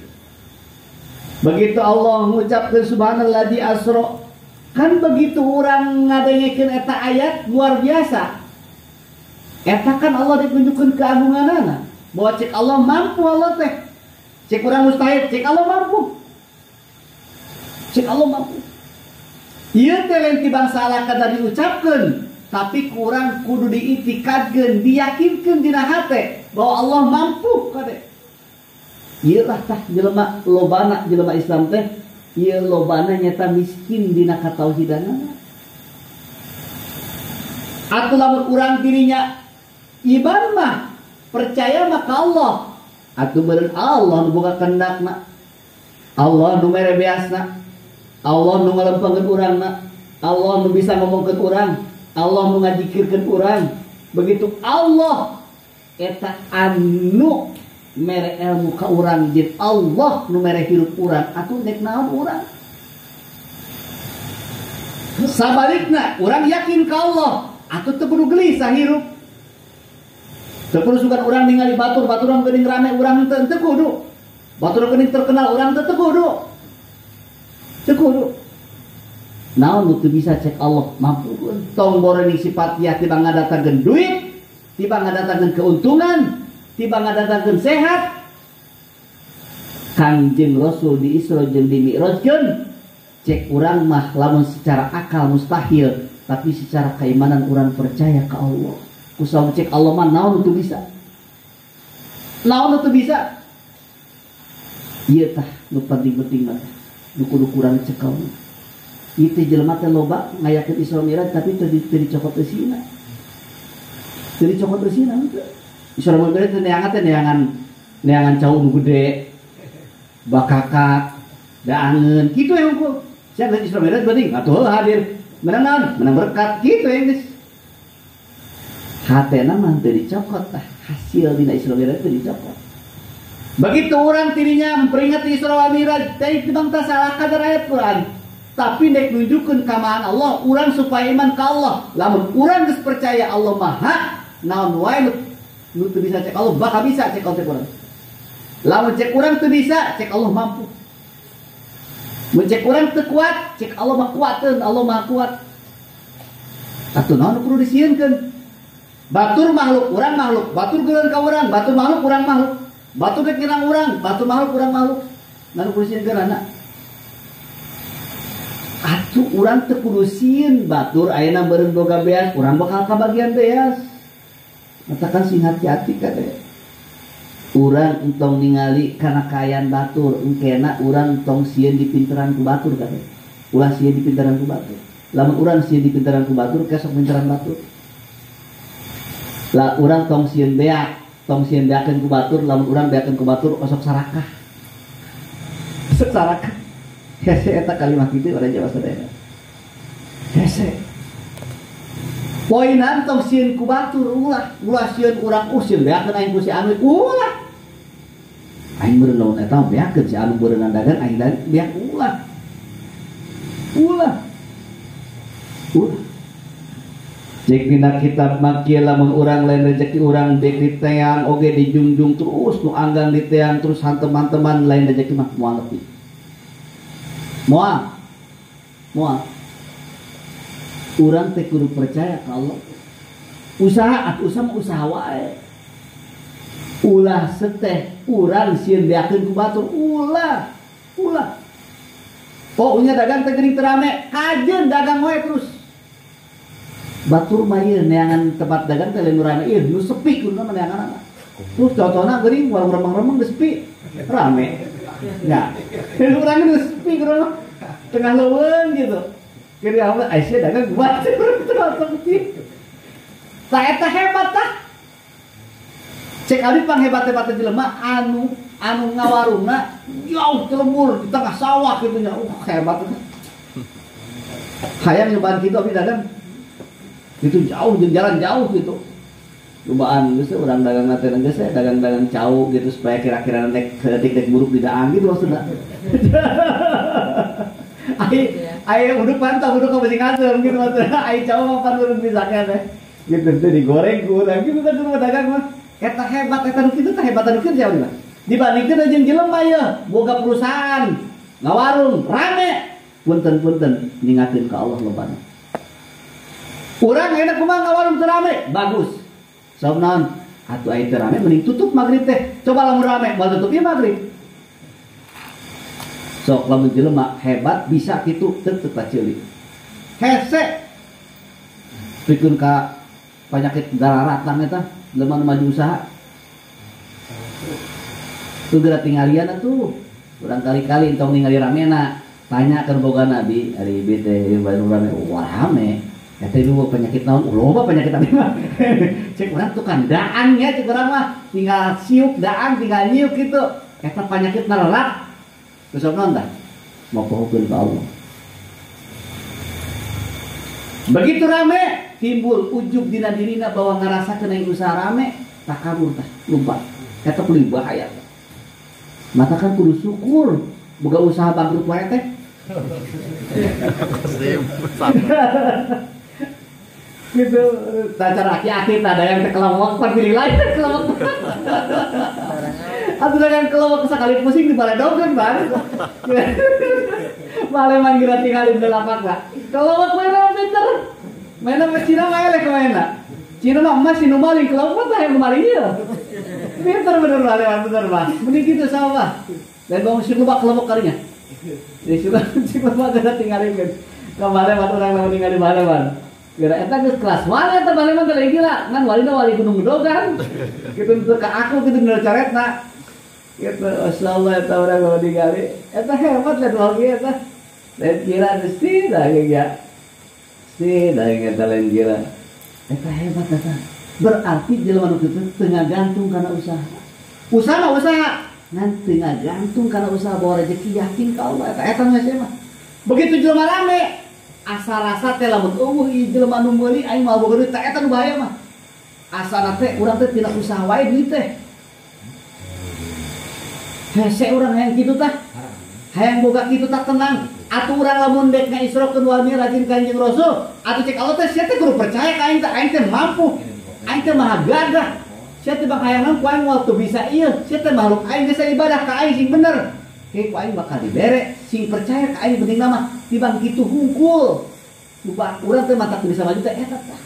Begitu Allah ngucapkeun subhanalladzi asra, kan begitu urang ngadengekeun eta ayat luar biasa. Eta kan Allah ditunjukkeun keagunganana, bahwa cek Allah mampu Allah teh. Cek urang mustahil, cek Allah mampu. Cek Allah mampu. Ieu teh lain tibang salah kada diucapkeun, tapi kurang kudu diitikadkeun, diyakinkeun dina hate bahwa Allah mampu kade. Ieu lah tah jelema lobana jelema Islam teh, ieu lobana nyata miskin dina katauhidanana. Atuh lamun urang dirinya iman mah percaya mah ka Allah. Atuh beureun Allah nu boga kendakna, Allah nu mere beasna, Allah nu ngalempengkeun urangna, Allah nu bisa ngomongkeun urang, Allah nu ngajikirkeun urang. Begitu Allah eta anu mere ilmu ka urang jeung Allah nu mere hirup urang, atuh nek naon urang? Sabalikna urang yakin ka Allah, atuh teu kudu gelisah hirup. Teu kudu sugan urang ningali batur, baturan geuning rame urang teu kudu. Batur geuning terkenal urang teu kudu. Teu kudu. Naon nu teu bisa cek Allah mampu. Tong borening sifat ya tibang ngadatangkeun duit, tibang ngadatangkeun keuntungan, tibang ngadatangkeun sehat. Kangjeng Rasul di Isra jeung di Mi'rajkeun, cek urang mah lamun secara akal mustahil, tapi secara keimanan urang percaya ka Allah. Kusabab cek Allah mah naon teu bisa. Naon teu bisa. Ieu tah nu penting-penting mah, nu kudu kurang cekel. Ieu teh jelema teh loba ngayakeun Isra Mi'raj tapi teu dicokot eusina. Teu dicokot eusina henteu. Isra Mi'raj teh neangan teh neangan cau nu gede, bakakak, daangeun kitu we hungkul. Sia geus Isra Mi'raj penting atuh hadir. Menang naon? Menang berkat kitu we geus. Hatena mah teu dicokot tah, hasil dina Isra Mi'raj teu dicokot. Begitu urang tirinya memperingati Isra wal Mi'raj teh tibang tah salah kadar ayat Quran. Tapi nek nunjukkeun kamaan Allah, urang supaya iman ka Allah. Lamun urang geus percaya Allah Maha, naon wae nu teu bisa cek Allah bakal bisa cek Allah cek urang. Lamun cek urang teu bisa, cek Allah mampu. Mun cek urang teu kuat, cek Allah mah kuateun, Allah Maha kuat. Atuh naon kudu disieunkeun? Batur makhluk, urang makhluk, batur geureun ka urang, batur makhluk urang makhluk. Batur rek nyerang urang, batur makhluk urang makhluk. Naon kudu disieunkeun anak? Atuh urang teu kudu sieun batur ayeuna meureun boga beas, urang bakal kabagian beas. Matakan sing hati-hati kade. Urang entong ningali kana kaayaan batur, engkena urang entong sieun dipinteran ku batur kade. Ulah sieun dipinteran ku batur. Lamun urang sieun dipinteran ku batur, kesok pinteran batur. Lah urang tong sieun beak, tong sieun beakeun ku batur, lamun urang beakeun ku batur osok sarakah. Osok sarakah. Hese eta kalimat kitu urang Jawa sadaya. Hese. Poinan tong sieun ku batur ulah, ulah sieun urang sieun beakeun aing ku si anu ulah. Aing meureun lamun eta beakeun si anu beureunan dagang aing beak ulah. Ulah. Ulah. Cek dina kitab mah kieu lamun urang lain rezeki urang dek diteang oge dijungjung terus nu anggang diteang terus hantem-hanteman lain rezeki mah moal nepi. Moal. Moal. Urang teh kudu percaya ka Allah. Usaha atuh usaha mah usaha wae. Ulah seteh urang sieun beakeun ku batur ulah. Ulah. Oh unya dagang teh geuning teu rame, kajeun dagang we terus. Batur mah ieu neangan tempat dagang teh lain rame ieu nu sepi kudu mah neangan. Terus contohna geuning warung remeng-remeng geus sepi, rame. Ya. Urang geus sepi kudu tengah leuweung gitu. Kira apa Aisyah dagang batur terus sepi. Tah eta hebat tah. Cek abdi panghebat-hebatna jelema anu ngawarungna jauh ke lembur di tengah sawah gitu nya. Hebat itu. Hayang nyobaan kitu abdi dagang. Itu jauh jeung jalan jauh gitu. Cobaan geus urang dagang teh geus dagang-dagang cau gitu supaya kira-kira nek saeutik-detik buruk di daang gitu maksudna. Ai uduk pantau uduk ka beusi ngasem gitu maksudna. Ai cau mah pan urang bisa teh. Gitu teh digoreng ku urang gitu teh kudu dagang mah. Eta hebat eta nu kitu teh hebat nu kitu sia mah. Dibandingkeun jeung jelema ieu boga perusahaan ngawarung rame punten-punten ningakeun ka Allah lobana. Urang enak kumaha ngawarung teu rame bagus. Sabab naon? Atuh aya teu rame mending tutup magrib teh. Coba lamun rame moal tutup ieu magrib. Sok lamun jelema hebat bisa kitu teu teu paceuli. Hese. Pikeun ka penyakit darah eta jelema nu maju usaha. Tuh geura tinggalian atuh. Urang kali-kali entong ningali ramena, tanya ke boga nabi, ari ieu teh baru rame, wah rame. Eta ieu penyakit naon? Loba penyakit abdi mah. Cek urang tukang daang nya, cek urang mah tinggal siuk daang, tinggal nyiuk gitu. Eta penyakit nalerak. Terus naon tah? Mopohokeun ka Allah. Begitu rame, timbul ujub dina dirina bahwa ngarasakeun aing usaha rame, takabur tah, lupa. Eta kudu bahaya. Mata kan kudu syukur boga usaha bangkrut wae teh. Gitu, cara aki-aki tak ada yang kelewek, pan pilih lain kelewek. Atuh dagang kelewek sekali pusing di baledogeun, Bang. Maleman geura tinggalin di lapak lah. Kelewek mana pinter. Mainna mah Cina mah eleh kemana? Cina mah emas nu maling, kelewek mah tah yang maling ieu. Pinter bener maleman bener mah. Mending kitu sama mah. Dan bang si loba kelewek kalinya. Jadi si loba geura tinggalin kan. Kamare mah urang lamun ningali maleman. Gara eta geus kelas wali eta baleman teh lain gila, ngan walina wali Gunung Gedogan. Kitu teu ka aku kitu nu caretna. Kitu masyaallah eta urang lamun ningali. Eta hebat lah oge eta. Lain kira mesti daging ya. Si daging eta lain kira. Eta hebat eta. Berarti jelema nu kitu teu ngagantung kana usaha. Usaha mah usaha, ngan teu ngagantung kana usaha bawa rezeki yakin ka Allah eta eta nu hese mah. Begitu jelema rame asa rasa teh lamun eueuh ieu jelema nu meuli aing moal boga duit teh eta nu bahaya mah. Asana teh urang teh tina usaha wae duit teh. Hese urang hayang kitu tah. Hayang boga kitu tah tenang. Atuh urang lamun dek ngaisrokeun wal mi'rajin Kanjeng Rasul, atuh cek Allah teh sia teh kudu percaya ka aing teh, aing teh mampu. Aing teh maha gagah. Sia teh bakal hayang ku aing moal teu bisa ieu. Sia teh makhluk aing geus ibadah ka aing sing bener. Ke ku aing bakal dibere, sing percaya ka aing penting mah tibang kitu hungkul. Lupa urang teh mata bisa maju teh eta tah.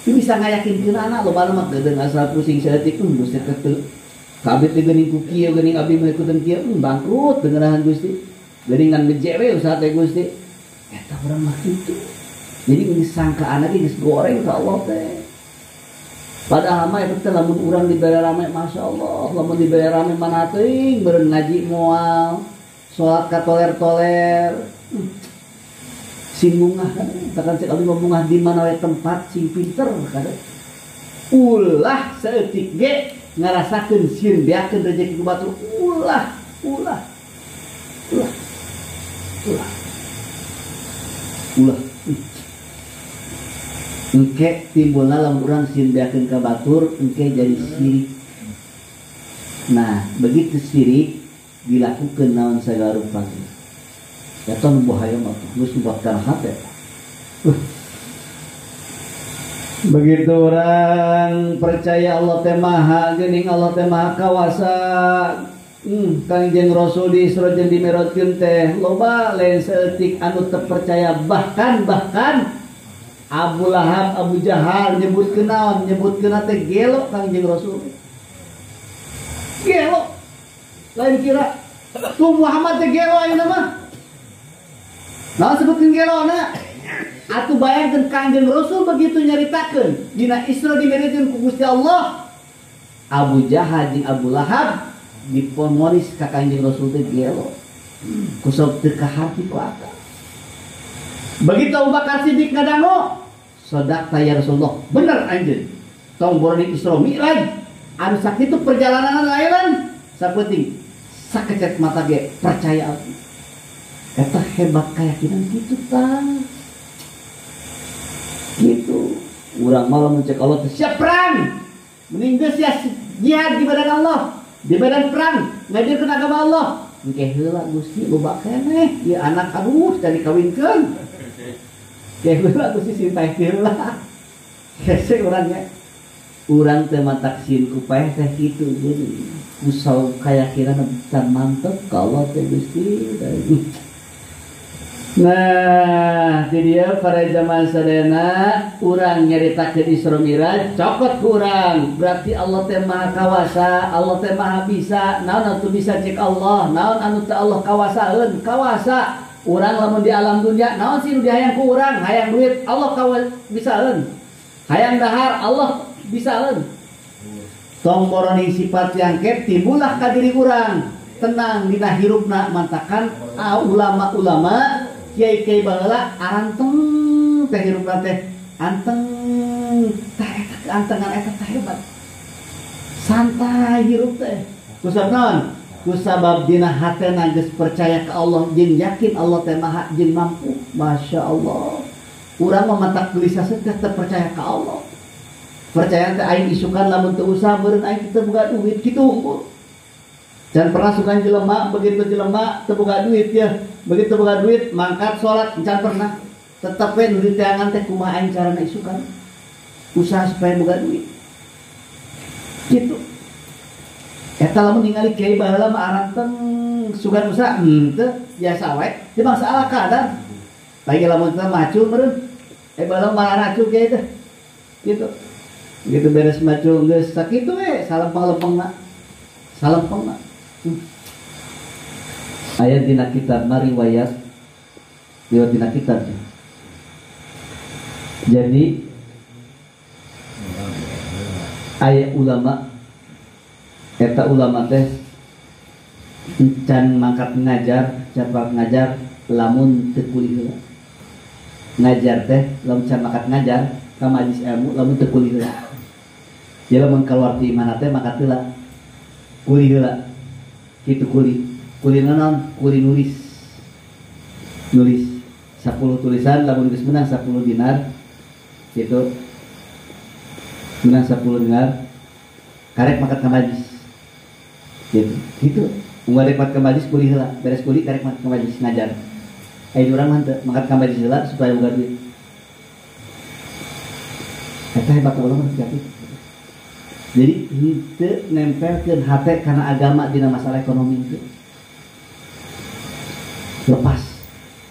Teu bisa ngayakinkeun anak loba mah geudeung asal pusing saeutik geus teh teu. Kabeh teh geuning ku kieu geuning abdi mah ikutan kieu bangkrut dengeran Gusti. Geuningan beje we usaha teh Gusti. Eta urang mah kitu. Jadi geus sangkaan lagi geus goreng ka Allah teh. Padahal mah eta teh lamun urang dibere rame masyaallah, lamun dibere rame mana teuing beureun ngaji moal, salat ka toler-toler. Sing bungah kan cek abdi mah bungah di mana we tempat sing pinter kada. Ulah saeutik ge ngarasakeun sieun beakeun rezeki ku batur ulah ulah ulah ulah ulah. Engke timbulna lamun urang sieun beakeun ka batur engke jadi sirik. Nah begitu sirik dilakukeun naon sagala rupa eta nu bahaya mah geus buatkan hate. Begitu orang percaya Allah teh maha geuning, Allah teh maha kawasa. Kangjeng Rasul di Isra jeung di Mi'rajkeun teh loba lain saeutik anu teu percaya, bahkan Abu Lahab, Abu Jahal nyebutkeun naon, nyebutkeun teh gelo Kangjeng Rasul. Gelo. Lain kira tuh Muhammad teh gelo ayeuna mah. Naon sebutkeun gelona? Atuh bayangkeun Kangjeng Rasul begitu nyaritakeun dina Isra dimirikeun ku Gusti Allah. Abu Jahal jeung Abu Lahab dipomoris ka Kangjeng Rasul teh gelo. Kusab teu kaharti ku akal. Begitu Abu Bakar Siddiq ngadangu, sadaqta ya Rasulullah, bener anjeun. Tong boroning Isra Mi'raj anu sakitu perjalanan lain sapenting sakecet mata ge percaya abdi. Eta hebat keyakinan kitu tah. Gitu. Urang malah mencek Allah teh siap perang. Mending geus sia jihad di badan Allah, di badan perang, ngajarkeun agama Allah. Engke heula Gusti loba keneh ieu anak aduh can dikawinkeun. Engke heula Gusti sintai heula. Hese urang nya. Urang teh matak sieun ku paeh teh kitu geuning. Kusau kayakinan can mantep ka Allah teh Gusti. Nah, di dia para jamaah sadayana urang nyaritakeun Isra Mi'raj cokot ku urang. Berarti Allah teh Maha Kawasa, Allah teh Maha Bisa. Naon anu bisa cek Allah, naon anu teh Allah kawasaeun, kawasa. Urang lamun di alam dunia, naon sih nu dihayang ku urang? Hayang duit, Allah bisaeun. Hayang dahar, Allah bisaeun. Tong boroning sifat yang timbullah ka diri urang. Tenang dina hirupna mantakan ulama-ulama kiai-kiai baheula aranteng teh hirupna teh anteng tah eta keantengan eta teh hebat. Santai hirup teh. Kusabab naon? Kusabab dina hatena geus percaya ka Allah jeung yakin Allah teh maha jeung mampu. Masya Allah. Urang mah matak gelisah teh teu percaya ka Allah. Percaya teh aing isukan lamun teu usaha meureun aing teu boga duit kitu unggul. Jangan pernah suka jelema, begitu jelema teu boga duit ya. Begitu boga duit mangkat salat jangan pernah. Tetep we nu diteangan teh kumaha aing carana isukan. Usaha supaya boga duit. Gitu. Eta lamun ningali kiai baheula mah aranteng sugan usaha henteu biasa we. Di bangsa ala kadar. Lagi lamun teh macu meureun. Baheula mah macu kiai teh. Gitu. Begitu beres macu geus sakitu we salempeng-lempengna. Salempengna. Ayat dina kitab riwayat riwayat dina kitab. Jadi ayat ulama eta ulama teh can mangkat ngajar, can mangkat ngajar lamun teu kulih heula. Ngajar teh lamun can mangkat ngajar ka majlis ilmu lamun teu kulih heula. Ya lamun kaluar ti imahna teh mangkat heula. Kulih heula. Kitu kulih. Kulih naon? Kulih nulis. Nulis 10 tulisan lamun geus menang 10 dinar. Gitu. Menang 10 dinar karek mangkat ka majlis. Gitu. Gitu. Unggal rek mangkat ka majlis kulih heula, beres kulih karek mangkat ka majlis ngajar. Aya urang mah teu mangkat ka majlis heula supaya boga duit. Eta hebat ulama teh. Jadi henteu nempelkeun hate kana agama dina masalah ekonomi itu. Lepas.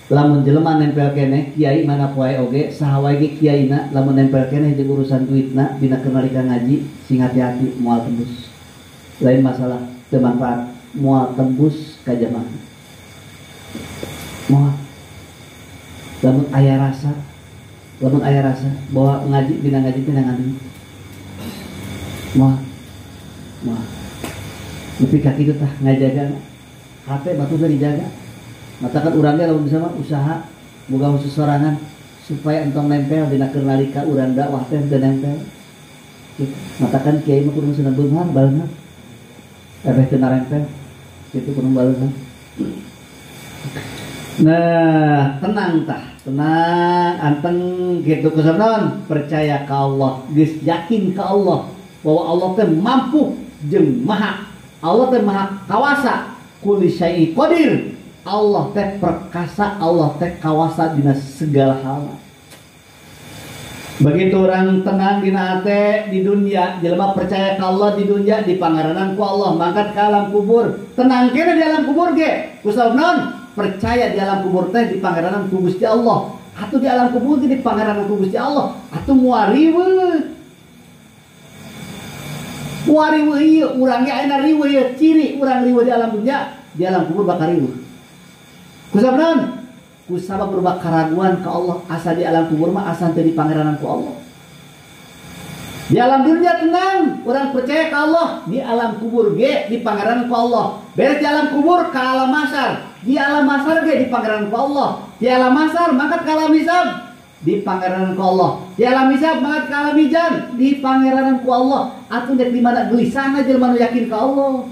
Lamun jelema nempel keneh kiai mana poe oge saha wae ge kiaina lamun nempel keneh jeung urusan duitna dina keur nalika ngaji sing hati-hati moal tembus. Lain masalah teu manfaat moal tembus ka jamaah. Moal. Lamun aya rasa, lamun aya rasa bahwa ngaji dina ngaji teh ngaji. Moal. Moal. Nepi ka kitu tah ngajaga hate batu teh dijaga. Matakan urangnya lamun bisa mah usaha boga khusus sorangan supaya entong nempel dina keur nalika urang dakwah teh teu nempel. Gitu. Matakan kiai mah kudu sunah beunghar baleunghar. Ebeh teu narempel. Kitu kudu baleunghar. Nah, tenang tah, tenang, anteng gitu kusanon, percaya ka Allah, geus yakin ka Allah bahwa Allah teh mampu jeung maha. Allah teh maha kawasa, kulli syai'in qadir. Allah teh perkasa, Allah teh kawasa dina segala hal. Begitu orang tenang dina hate di dunia, jelema percaya ka Allah di dunia dipangaranan ku Allah, mangkat ka alam kubur. Tenang kene di alam kubur ge. Kusabab naon? Percaya di alam kubur teh dipangaranan ku Gusti Allah. Atuh di alam kubur ge dipangaranan ku Gusti Allah. Atuh moal riweuh. Moal riweuh ieu urang ge ayeuna riweuh ieu ciri urang riweuh di alam dunia, di alam kubur bakal riweuh. Kusabab naon? Ku sabab loba karaguan ka Allah asa di alam kubur mah asa teu dipangeranan ku Allah. Di alam dunia tenang, orang percaya ke Allah. Di alam kubur ge dipangeranan ku Allah. Beres di alam kubur ke alam mahsyar. Di alam mahsyar ge dipangeranan ku Allah. Di alam mahsyar mangkat ke alam hisab, dipangeranan ku Allah. Di alam hisab mangkat ke alam mizan, dipangeranan ku Allah. Atuh dek di mana gelisahna jelema nu yakin ka Allah.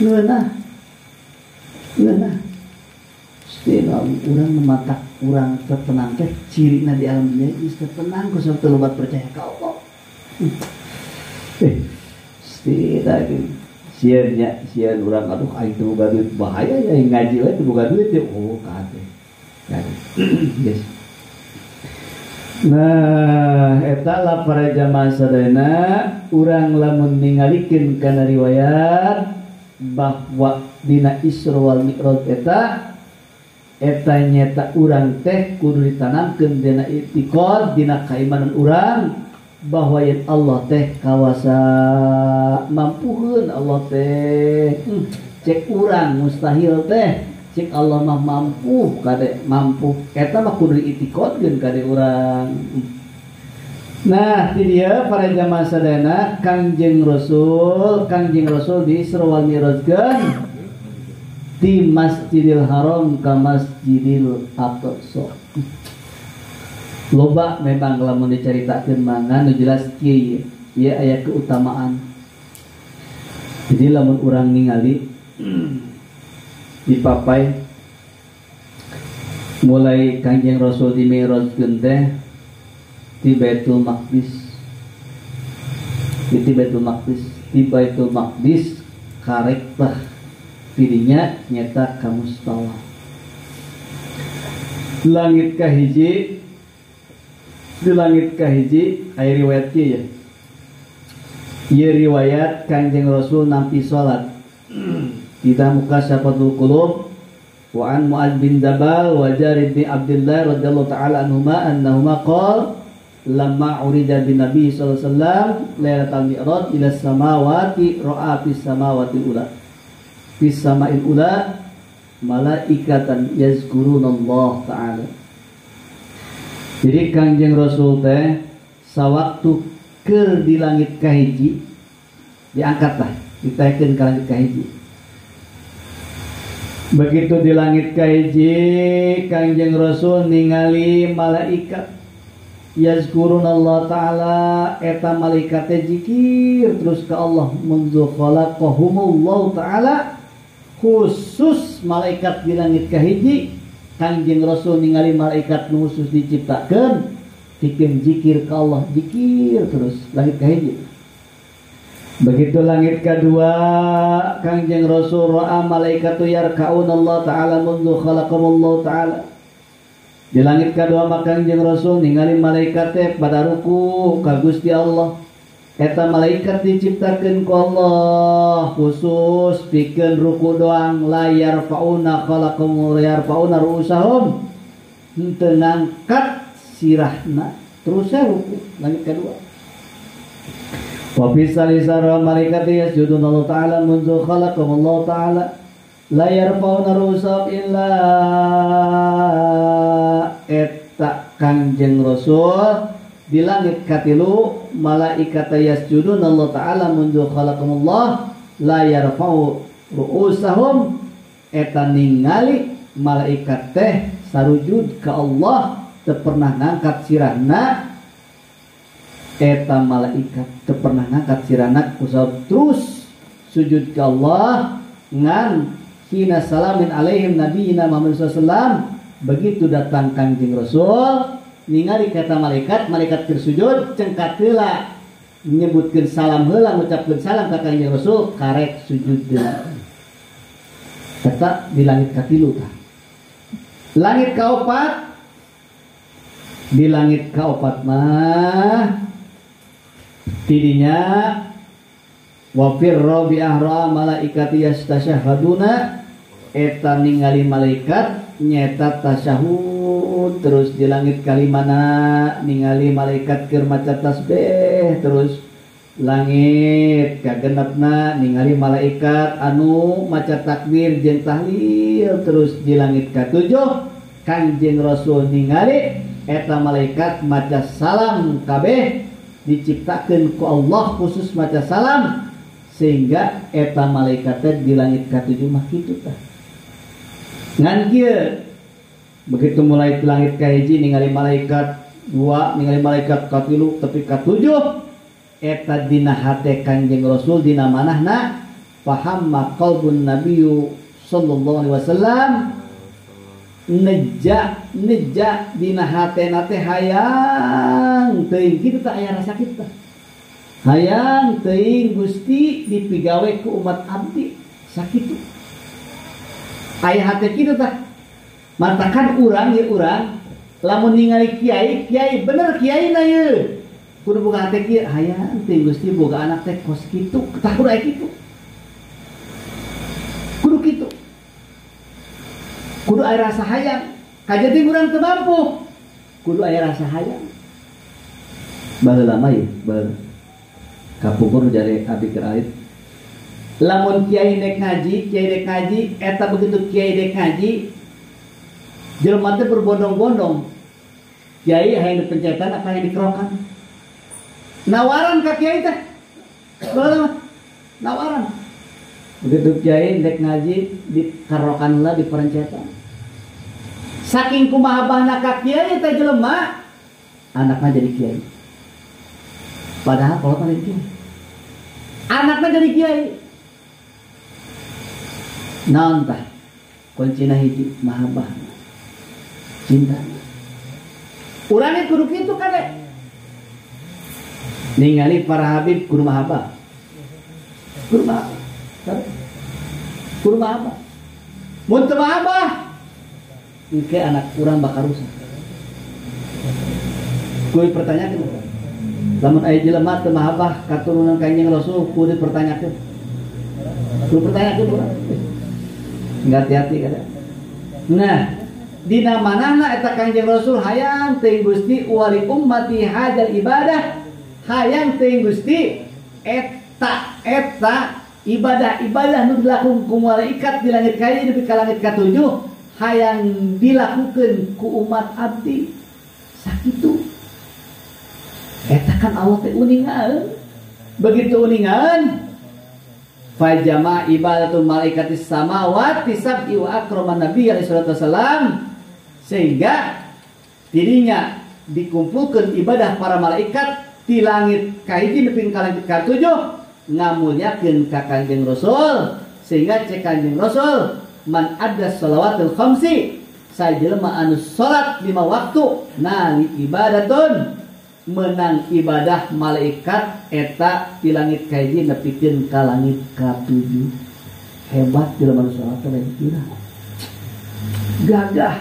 Ngeunah. Ngeunah. Stina urang mematak urang tertenang teh cirina di alam dunia geus tertenang ku sabab teu lobat percaya ka Allah. Stina ge sieun nya sieun urang aduh aing teu boga duit bahaya ya ngaji we teu boga duit ya oh kade. Kade. Yes. Nah, eta lah para jamaah sadayana urang lamun ningalikeun kana riwayat bahwa dina Isra wal Mi'raj eta eta nyata urang teh kudu ditanamkeun dina i'tiqad dina kaimanan urang bahwa yen Allah teh kawasa mampuheun Allah teh cek urang mustahil teh cek Allah mah mampu kade mampu eta mah kudu diitiqadkeun kade urang. Nah, di dia para jamaah sadayana Kangjeng Rasul di Isra wal Mi'rajkeun di Masjidil Haram ka Masjidil Aqsa. Loba memang lamun dicaritakeun mah nu jelas kieu ieu aya keutamaan. Jadi lamun urang ningali dipapai mulai Kangjeng Rasul di Mi'rajkeun teh di Baitul Maqdis. Di Baitul Maqdis, di Baitul Maqdis karek tah dirinya nyata kamustawa. Langit kahiji, di langit kahiji aya riwayat kieu ya. Ieu riwayat Kangjeng Rasul nampi salat. Kita muka syafatul qulub wa an Mu'adz bin Jabal wa Jarir bin Abdullah radhiyallahu ta'ala anhuma annahuma qala lamma urida bin Nabi sallallahu alaihi wasallam lailatal mi'raj ila samawati ra'a fis samawati ula fis sama'il ula malaikatan yazkurunallah ta'ala. Jadi Kangjeng Rasul teh sawaktu keur di langit kahiji diangkatlah ditaikeun ka langit kahiji. Begitu di langit kahiji Kangjeng Rasul ningali malaikat yazkurunallah ta'ala eta malaikat teh zikir terus ke Allah munzu khalaqahumullah ta'ala. Khusus malaikat di langit kahiji Kangjeng Rasul ningali malaikat nu khusus diciptakeun pikeun zikir ke Allah, zikir terus langit kahiji. Begitu langit kedua Kangjeng Rasul ra'a malaikatu yarkaunallah ta'ala munzu khalaqahumullah ta'ala. Di langit kedua maka Kangjeng Rasul ningali malaikat teh pada ruku ka Gusti Allah. Eta malaikat diciptakeun ku Allah khusus pikeun ruku doang la yarfauna khalaqum yarfauna ru'usahum henteu ngangkat sirahna terus ruku langit kedua. Wa fi salisara malaikat yasjuduna Allah ta'ala munzu khalaqahum Allah ta'ala la yarfauna ru'usahum illa eta Kangjeng Rasul di langit katilu malaikat yasjudun Allah ta'ala munzu khalaqahumullah la yarfa'u ru'usahum eta ningali malaikat teh sarujud ka Allah teu pernah ngangkat sirahna eta malaikat teu pernah ngangkat sirahna kusabab terus sujud ka Allah ngan hina salamin alaihim nabiyina Muhammad sallallahu alaihi wasallam. Begitu datang Kangjeng Rasul ningali kata malaikat, malaikat bersujud cengkat heula menyebutkeun salam heula ngucapkeun salam ka Kangjeng Rasul karek sujud deui. Eta di langit katilu tah. Langit kaopat, di langit kaopat mah tidinya wa fir rabi'ah ra malaikati yastashhaduna eta ningali malaikat nyeta tasyahud terus di langit kalimana ningali malaikat keur maca tasbih terus Langit kagenepna ningali malaikat anu maca takbir jeung tahlil terus di langit katujuh Kangjeng Rasul ningali eta malaikat maca salam kabeh diciptakeun ku Allah khusus maca salam sehingga eta malaikat teh di langit katujuh mah kitu tah. Ngan kieu begitu mulai di langit kahiji ningali malaikat dua ningali malaikat katilu tapi katujuh eta dina hate Kangjeng Rasul dina manahna fahamma qalbun nabiyyu sallallahu alaihi wasallam neja neja dina hatena teh hayang teuing kitu tah aya rasa kitu tah hayang teuing Gusti dipigawe ku umat abdi sakitu aya hate kitu tah matakan urang ye urang lamun ningali kiai kiai bener kiai na ye kudu boga hate kieu hayang teuing Gusti boga anak teh kos kitu tah kudu aya kitu kudu kitu kudu aya rasa hayang kajadi urang teu mampu kudu aya rasa hayang baheula mah ye baheula kapungkur jare abdi keur alit lamun kiai nek ngaji eta begitu kiai nek ngaji jelema teh berbondong-bondong kiai hayang dipencetan apa hayang dikerokan nawaran ka kiai teh baheula nawaran begitu kiai nek ngaji dikerokan lah diperencetan saking kumahabahna ka kiai teh jelema anakna jadi kiai padahal kalau jadi kiai anakna jadi kiai naon tah kuncina hiji mahabbah cinta urang kudu kitu kade ningali para habib kudu mahabbah kudu mahabbah kudu mahabbah mun teu mahabbah engke anak urang bakal rusak kudu dipertanyakeun lamun aya jelema teu mahabbah katurunan Kangjeng Rasul kudu dipertanyakeun kudu pertanyakeun urang enggak hati-hati kada. Nah dina manahna eta Kangjeng Rasul hayang teuing Gusti wali ummati hadzal ibadah hayang teuing Gusti eta eta ibadah-ibadah nu dilakukan ku malaikat di langit kahiji nepi ka langit katujuh hayang dilakukeun ku umat abdi sakitu eta kan Allah teh uningan begitu uningan fajama ibadatul malaikatis samawati sab'i wa akraman nabi alaihi salatu wasalam sehingga dirinya dikumpulkan ibadah para malaikat di langit kahiji nepi ka langit katujuh ngamulyakeun ka Kangjeng Rasul sehingga cek Kangjeng Rasul man adda shalawatul khamsi sajelema anu salat 5 waktu nali ibadatun menang ibadah malaikat eta di langit kahiji nepikeun ka langit katujuh hebat jelema anu salat teh lain kira gagah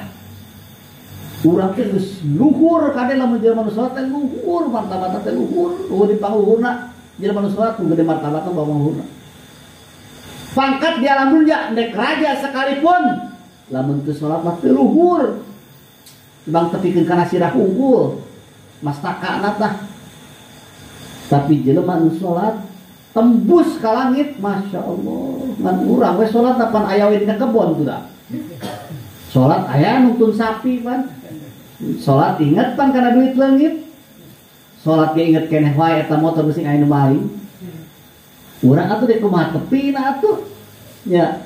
urang teh geus luhur kade lamun jelema anu salat teh luhur martabatna teh luhur luhur di pangluhurna jelema anu salat gede martabatna bawa luhurna pangkat di alam dunia nek raja sekalipun lamun teu salat mah teu luhur bang tepikeun kana sirah unggul mastakana tah tapi jelema nu salat tembus ka langit masya Allah ngan urang we salat pan aya we dina kebon tuh da salat aya nuntun sapi pan salat inget pan kana duit leungit salat ge inget keneh wae eta motor beusi aya nu maling urang atuh dek kumaha tepina atuh nya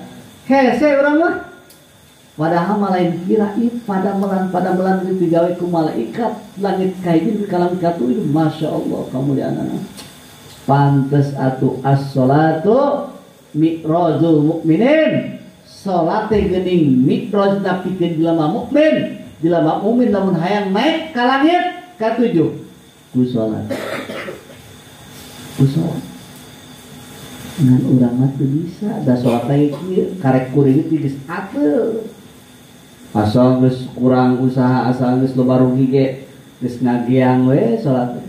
hese urang mah padahal mah lain kira pada melan digawe ku malaikat langit kahiji ka langit katujuh masya Allah kamuliaanana pantes atuh as-sholatu mi'rajul mukminin salat teh geuning mi'raj napikeun jelema mukmin jelema mukmin lamun hayang naik ka langit katujuh ku salat ngan urang mah teu bisa da salat teh kieu karek kuring teh geus ateul asal geus kurang usaha asal geus loba rugi ge geus ngageang we salat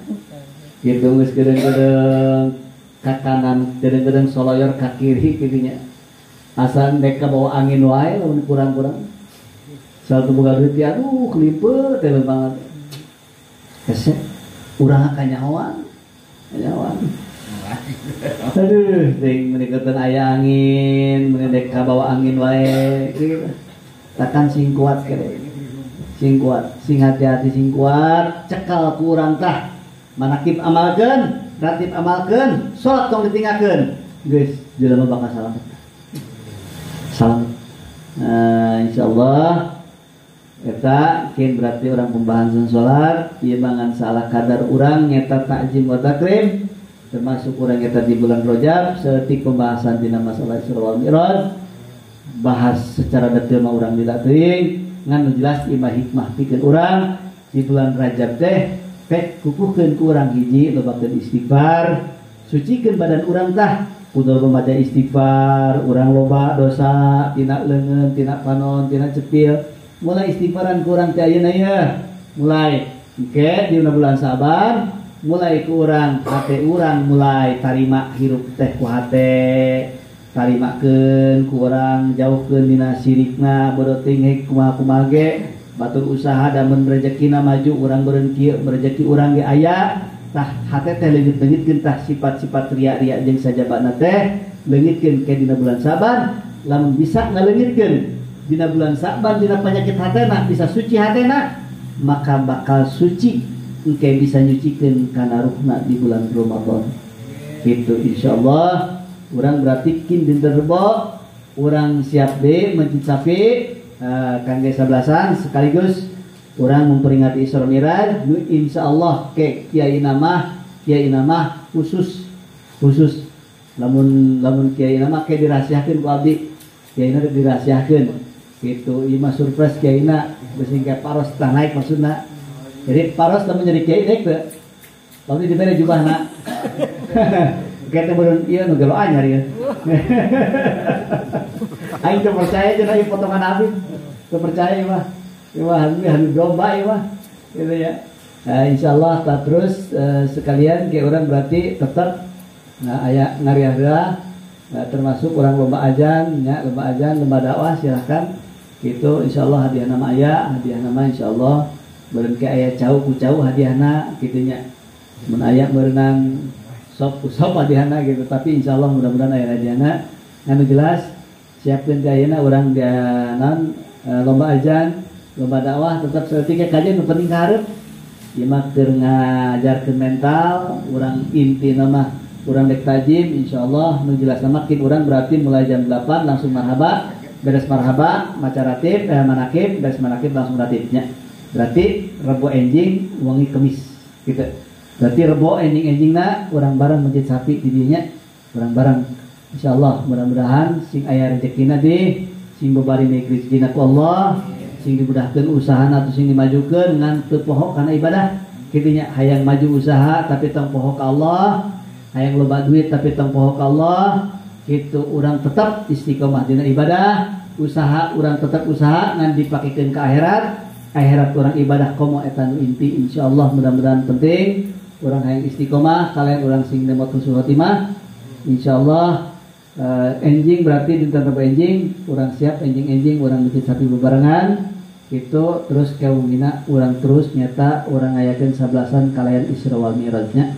kitu geus geudeung-geudeung ka kanan geudeung-geudeung soloyor ka kiri kitu nya asal dek kabawa angin wae lamun kurang-kurang salat boga duit ya aduh kelipet teh banget hese urang kanyahoan kanyahoan Aduh, ting menikeun aya angin, mun dek kabawa angin wae gitu. Takan sing kuat kere. Sing kuat, sing hati-hati sing kuat, cekal ku urang tah. Manakib amalkeun, ratib amalkeun, salat tong ditinggalkeun. Geus, jelema bakal salamet. Salamet. Nah, insyaallah eta kin berarti orang pembahasan salat ieu mangan salah kadar urang nyeta takzim wa takrim termasuk urang nyeta di bulan Rajab saeutik pembahasan dina masalah Isra wal Mi'raj bahas secara detail mah urang lila teuing ngan jelas ieu mah hikmah pikeun urang di bulan Rajab teh pek kukuhkeun ku urang hiji lobakeun istighfar sucikeun badan urang tah kudu loba maca istighfar urang loba dosa tina leungeun tina panon tina cepil mulai istighfaran kurang teh ayeuna ye mulai engke di bulan Saban mulai kurang hate urang mulai tarima hirup teh ku hate tarimakeun ku urang jauhkeun dina syirikna bodo teuing kumaha-kumaha ge batur usaha da mun rezekina maju urang beureun kieu rezeki urang ge aya tah hate teh leungit-leungitkeun tah sifat-sifat ria-ria jeung sajabana teh leungitkeun ke dina bulan Saban lamun bisa ngaleungitkeun dina bulan Sa'ban dina penyakit hatena bisa suci hatena maka bakal suci engke bisa nyucikeun kana ruhna di bulan Ramadan gitu insyaallah urang berarti kin dinten Rebo urang siap deui Masjid Safi kangge sablasan sekaligus urang memperingati Isra Mi'raj insyaallah ke kiai nama khusus khusus lamun lamun kiai nama ke dirahasiakeun ku abdi kiai na dirahasiakeun gitu ieu mah surprise kiaina beusi ke paros tah naik maksudna jadi paros lamun jadi kiai naik teu lamun dibere jubahna kieu teh beureun ieu nu gelo anyar ieu aing teu percaya cenah ieu potongan Habib teu percaya ieu mah Habib domba ieu mah gitu ya. Nah, insyaallah tak terus sekalian ke urang berarti tetap nah aya ngariah-riah nah, termasuk orang lomba ajan ya, lomba ajan lomba dakwah silahkan gitu insyaallah hadiah nama aya hadiah nama insyaallah beureun ke aya cau ku cau hadiahna kitu nya mun aya meureunang sop ku sop hadiahna gitu tapi insyaallah mudah-mudahan aya hadiahna anu jelas siapkeun teh ayeuna urang dianan lomba ajan lomba dakwah tetap saeutik kajian nu penting ka hareup ieu mah keur ngajarkeun mental urang intina mah urang dek tajim insyaallah nu jelas makin urang berarti mulai jam 8 langsung marhaba beres marhaba maca ratib manakib beres manakib langsung ratibnya berarti Rebo enjing wengi Kemis gitu berarti Rebo enjing-enjingna urang bareng Masjid Sapi di dinya urang bareng insyaallah mudah-mudahan sing aya rezekina di sing babari rezekina ku Allah sing dimudahkeun usahana atau sing dimajukeun ngan teu poho kana ibadah kitu nya hayang maju usaha tapi tong poho ka Allah hayang loba duit tapi tong poho ka Allah gitu urang tetap istiqomah dina ibadah usaha urang tetap usaha ngan dipakekeun ka akhirat akhirat urang ibadah komo eta nu inti insyaallah mudah-mudahan penting urang hayang istiqomah kalian urang sing nemot husnul khotimah insyaallah enjing berarti dinten Rebo enjing urang siap enjing-enjing urang Masjid Sapi bebarengan gitu terus kaumina urang terus nyata urang ngayakeun sablasan kalayan Isra wal Mi'rajnya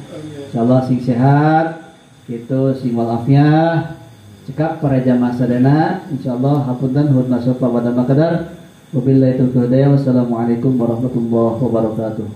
insyaallah sing sehat gitu sing wal afiah cekap para jamaah sadana insyaallah hapunten hurmat sopa wa makadar wabillahi taufiq hidayah wassalamualaikum warahmatullahi wabarakatuh.